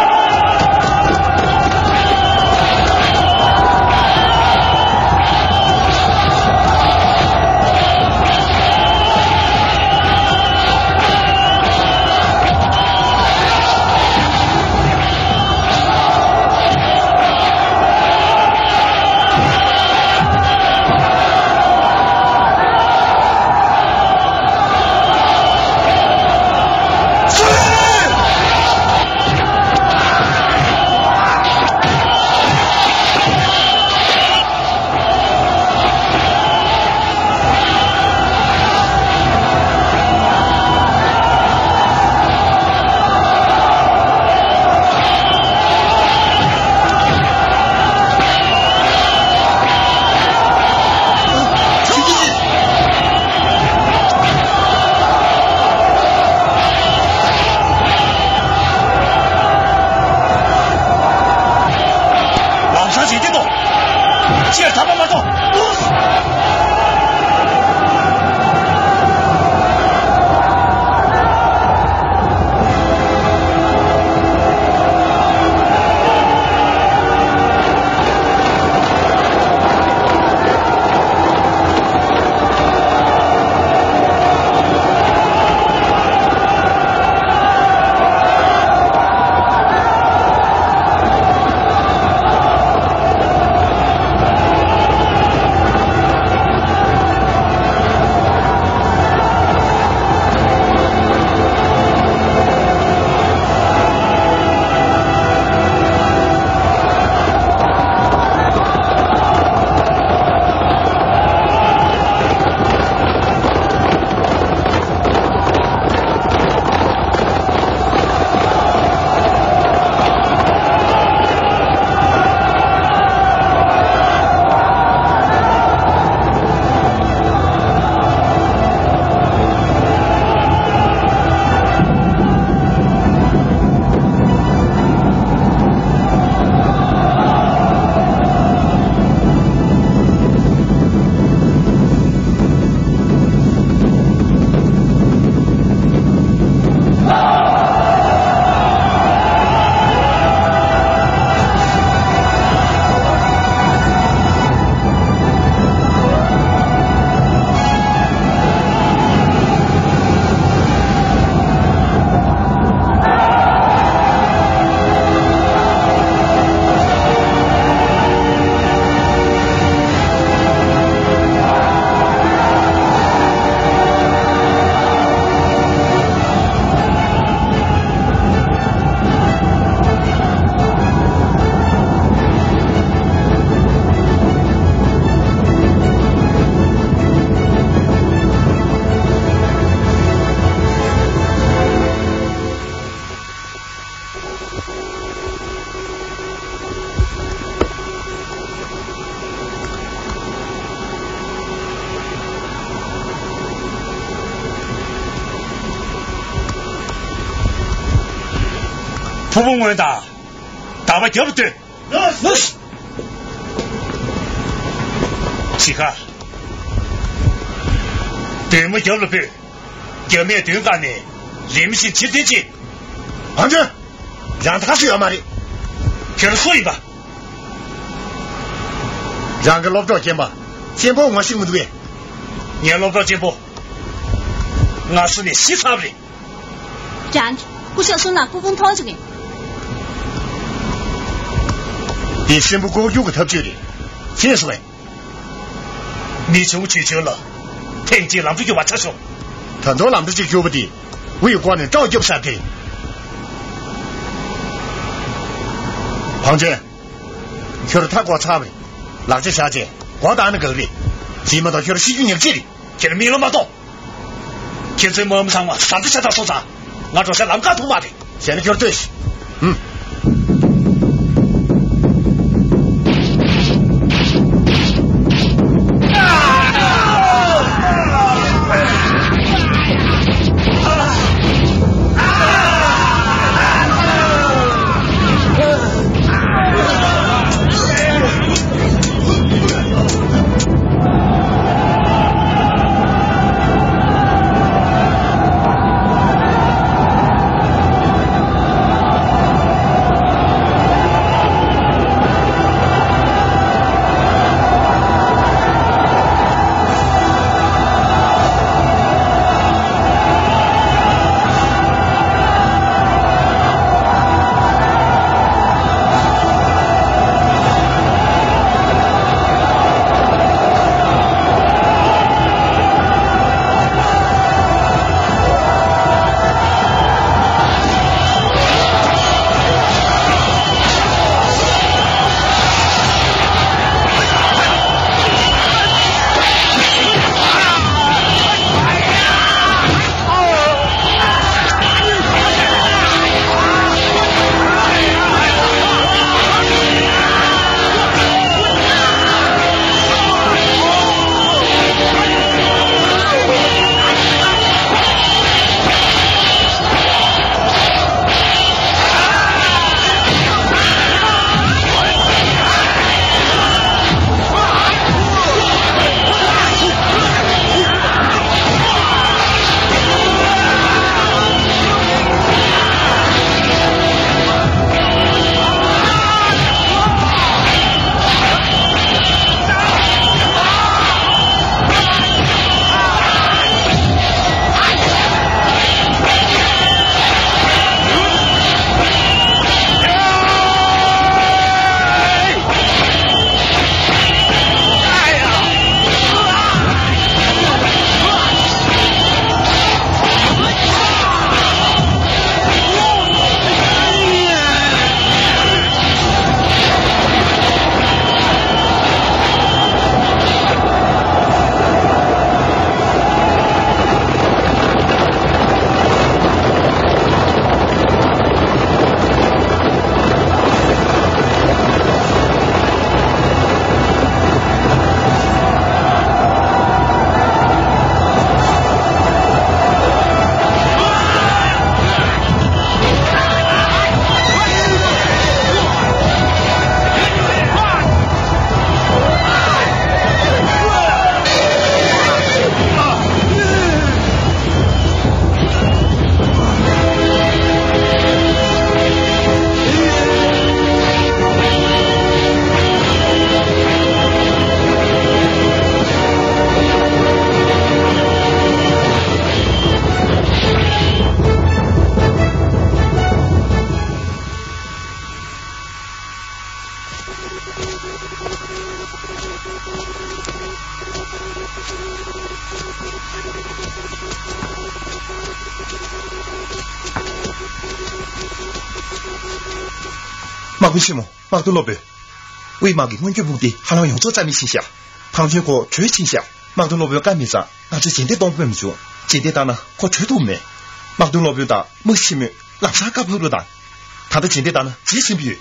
ལམ་སང་བྱེད་ཀྱི་འདུག་ཕྱིར་ཐར་པ་མ་གཏོགས། ཕུ་བོ་སྔོན་དང་། དར་མ་རྒྱབ་ལ་གཏོད། ལོས། ཕྱི་ཁ། འདན་མ་རྒྱབ་ལ་ཕུད། རྒྱ་མིས་མདུན་བཀག་ནས་རིམ་བཞིན་ཕྱིར་འཐེན་བྱེད། ཕམ་ཆོས། རང་ད་ག་སུ་ཡོད་མ་རེད། ཁྱོད་རང་སུ་ཡིན་པ། རང་གི་སློབ་གྲོགས་གཅེན་པོ་གཅེན་པོ་ངོ་ཤེས་མི་འདུག་གས། ངའི་སློབ་གྲོགས་གཅེན་པོ། ང་སུ་ནས་ཤི་ཚར་རེད། ཀྲང་། སྐུ་ཞབས་སུན་ལགས་སྐུ་ཕུང་མཐོང་བྱུང་ངས། འདི་སྲིན་པོ་ལྐོག་གྱུར་གྱི་ཐབས་ཇུས་རེད། ཤེས་སོང་ངས། མི་ཆུང་ཆུང་ཆུང་ལ། ཐེངས་གཅིག་ལམ་འགྲོ་རྒྱུ་བ་ཆ་ཆོག་ད་དུང་ལམ་འགྲོ་གཅིག་གྱུར་པ་དེ། དབུས་སྐོར་ནས་སྐྲག་རྒྱབ་ས་དེ། བང་ཆེན། ཁྱོད་ཐག་བཀོད་ཚར་བས། ལག་ཆ་བཞག་རྗེས་སྒོ་བཏང་ན་དགའ་རེད། ཇི་མ་གཏོགས་ཁྱོད་ཤི་རྒྱུ་ཉག་གཅིག་རེད། ཁྱེད་མི་ལོ་མ་གཏོགས། ཁྱེད་ཚོའི་དམག་མི་ཚང་མ་ཟ་འདྲ་ཆ་དག་སོང་ཙང་། ང་འགྲོ་སའི་ལམ་ཁ་མཐོང་མ་རེད། བྱས་ན་ཁྱོད་ལྟོས་ཤིག་ཧུམ། དམག་དཔོན་ཆེན་མོ། དམག་དོན་སློབ་དཔོན། དབུས་དམག་གི་སྔོན་སྐྱོད་དཔུང་སྡེ་ཧ་ལམ་ཡོངས་རྫོགས་རྩ་མེད་ཕྱིན་ཤག་ཕང་ཆེན་ཁོ་བྲོས་ཕྱིན་ཤག་དམག་དོན་སློབ་དཔོན་བཀའ་མེད་ཙང་ང་ཚོས་རྗེས་འདེད་གཏོང་ཐུབ་མི་བྱུང་། རྗེས་འདེད་བཏང་ན་ཁོ་བྲོས་ཐུབ་མེད། དམག་དོན་སློབ་དཔོན་དང་དམག་སྤྱི་མོས་ལམ་སང་བཀའ་ཕབ་རོགས་དང་། ད་ལྟ་རྗེས་འདེད་བཏང་ན་རྗེས་ཟིན་པ་ཡོད།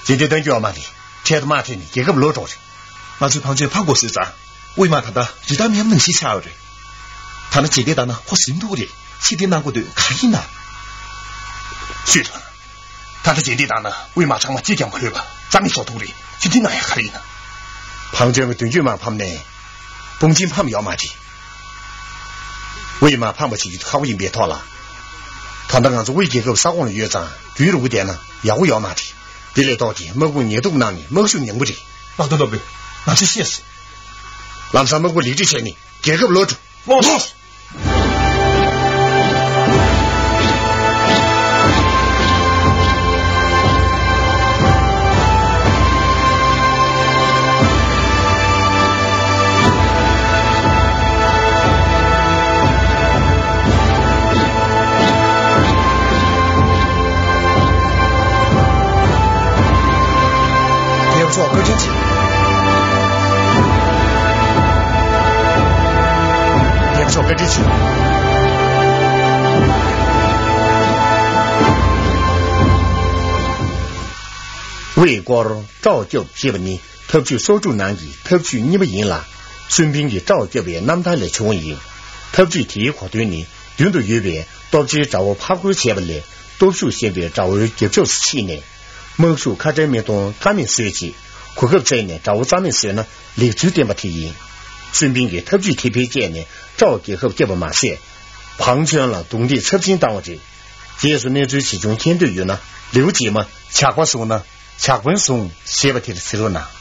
རྗེས་འདེད་གཏོང་རྒྱུ་ཡོད་མ་རེད། འཕྲལ་དུ་དམག་ཐོན་ནས་རྒྱལ་ཁབ་ལོག་འགྲོ་རེད། ང་ཚོས་ཕང་ཆེན་ཕབ་དགོས་བཟོས་ཙང་། དབུས་དམག་ད་ལྟ་རི་དྭགས་མཉམ་ནང་བཞིན་ཆགས་ཡོད་རེད། ད་ནི་རྗེས་འདེད་བཏང་ན་ཁོ་ཟིན་ཐུབ་རེད། ཕྱིར་འཐེན་གནང་དགོས་དུས་ག་རེ་ཡིན་ན། ཤོད་དང་། ད་ལྟ་རྗེས་འདེད་བཏང་ན་དབུས་དམག་ཚང་མ་གཅིག་ཀྱང་མ་ལུས་པ་རྩ་མེད་བཟོ་ཐུབ་རེད། ཕྱིར་འཐེན་གནང་ཡག་ག་རེ་ཡིན་ན། ཕང་ཆེན་གྱི་བདུན་ཅུ་དམག་ཕམ་ནས། དཔུང་ཆེན་ཕམ་ཡོད་མ་རེད། དབུས་མར་ཕམ་པ་བྱེད་རྒྱུ་དེ་ཁག་པོ་ཡིན་པའི་ཐོག་ལ། ད་ལྟ་ང་ཚོ་དབུས་རྒྱལ་ཁབ་ས་ཁོངས་ལ་ཡོད་ཙང་རྒྱུན་རིང་པོ་བསྡད་ན་ཡག་པོ་ཡོད་མ་རེད། དེ་ལས་ལྡོག་སྟེ་དམག་དཔུང་ཉེན་སྟོབས་གནང་ནས་དམག་ཤུགས་ཉུང་པོ་རེད། ལགས་དོན་སློབ་དཔོན། ང་ཚོས་ཤེས་སོང་། ལམ་སང་དམག་དཔུང་ལེགས་སྒྲིག་བྱས་ནས་རྒྱལ་ཁབ་ལོག་འགྲོ། ལགས་སོ། རྒྱལ་པོ་མཆོག་བཀའ་དྲིན་ཆེ། རྒྱལ་པོ་མཆོག་བཀའ་དྲིན་ཆེ། དབུས་སྐོར་དཔྲ་བོ་སྐྱབས་ཞེས་པ་ནི་འཐབ་ཇུས་སོ་དྲུག་ནང་གི་འཐབ་ཇུས་གཉིས་པ་ཡིན་ལ། སུན་ཕིང་གིས་དཔྲ་བོ་བསྐྱབས་པའི་རྣམ་ཐར་ལས་བྱུང་བ་ཡིན། འཐབ་ཇུས་དེའི་གོ་དོན་ནི་མདུན་དུ་ཡོད་པའི་སྟོབས་ཆེའི་དགྲ་བོ་ཕར་རྒོལ་བྱས་པ་ལས། སྟོབས་ཤུགས་ཞན་པའི་དགྲ་བོའི་རྒྱབ་ཕྱོགས་སུ་ཕྱིན་ནས། དམག་ཤུགས་ཁ་བྲལ་མི་གཏོང་ཀ་མེད་བཟོས་རྗེས། གོ་སྐབས་བཙལ་ནས་དགྲ་བོ་རྩ་མེད་བཟོས་ན་ལེགས་ཚུལ་བསྟན་པ་དེ་ཡིན། སུན་ཕིང་གིས་འཐབ་ཇུས་དེ་འཕེལ་རྒྱས་ནས་དཔྲ་བོ་རྒྱལ་ཁབ་བསྐྱབས་པ་མ་ཟད། བང་ཆེན་ལ་རྡུང་རྡེག་ཚབས་ཆེན་བཏང་བ་རེད། རྗེས་སུ་གནས་ཚུལ་ཇི་བྱུང་མཁྱེན་འདོད་ཡོད་ན། ལེའུ་རྗེས་མ། ཇག་པ་བཟུང་ན། ཇག་དཔོན་བཟུང་ཞེས་པ་དེར་གཟིགས་རོགས་གནང་།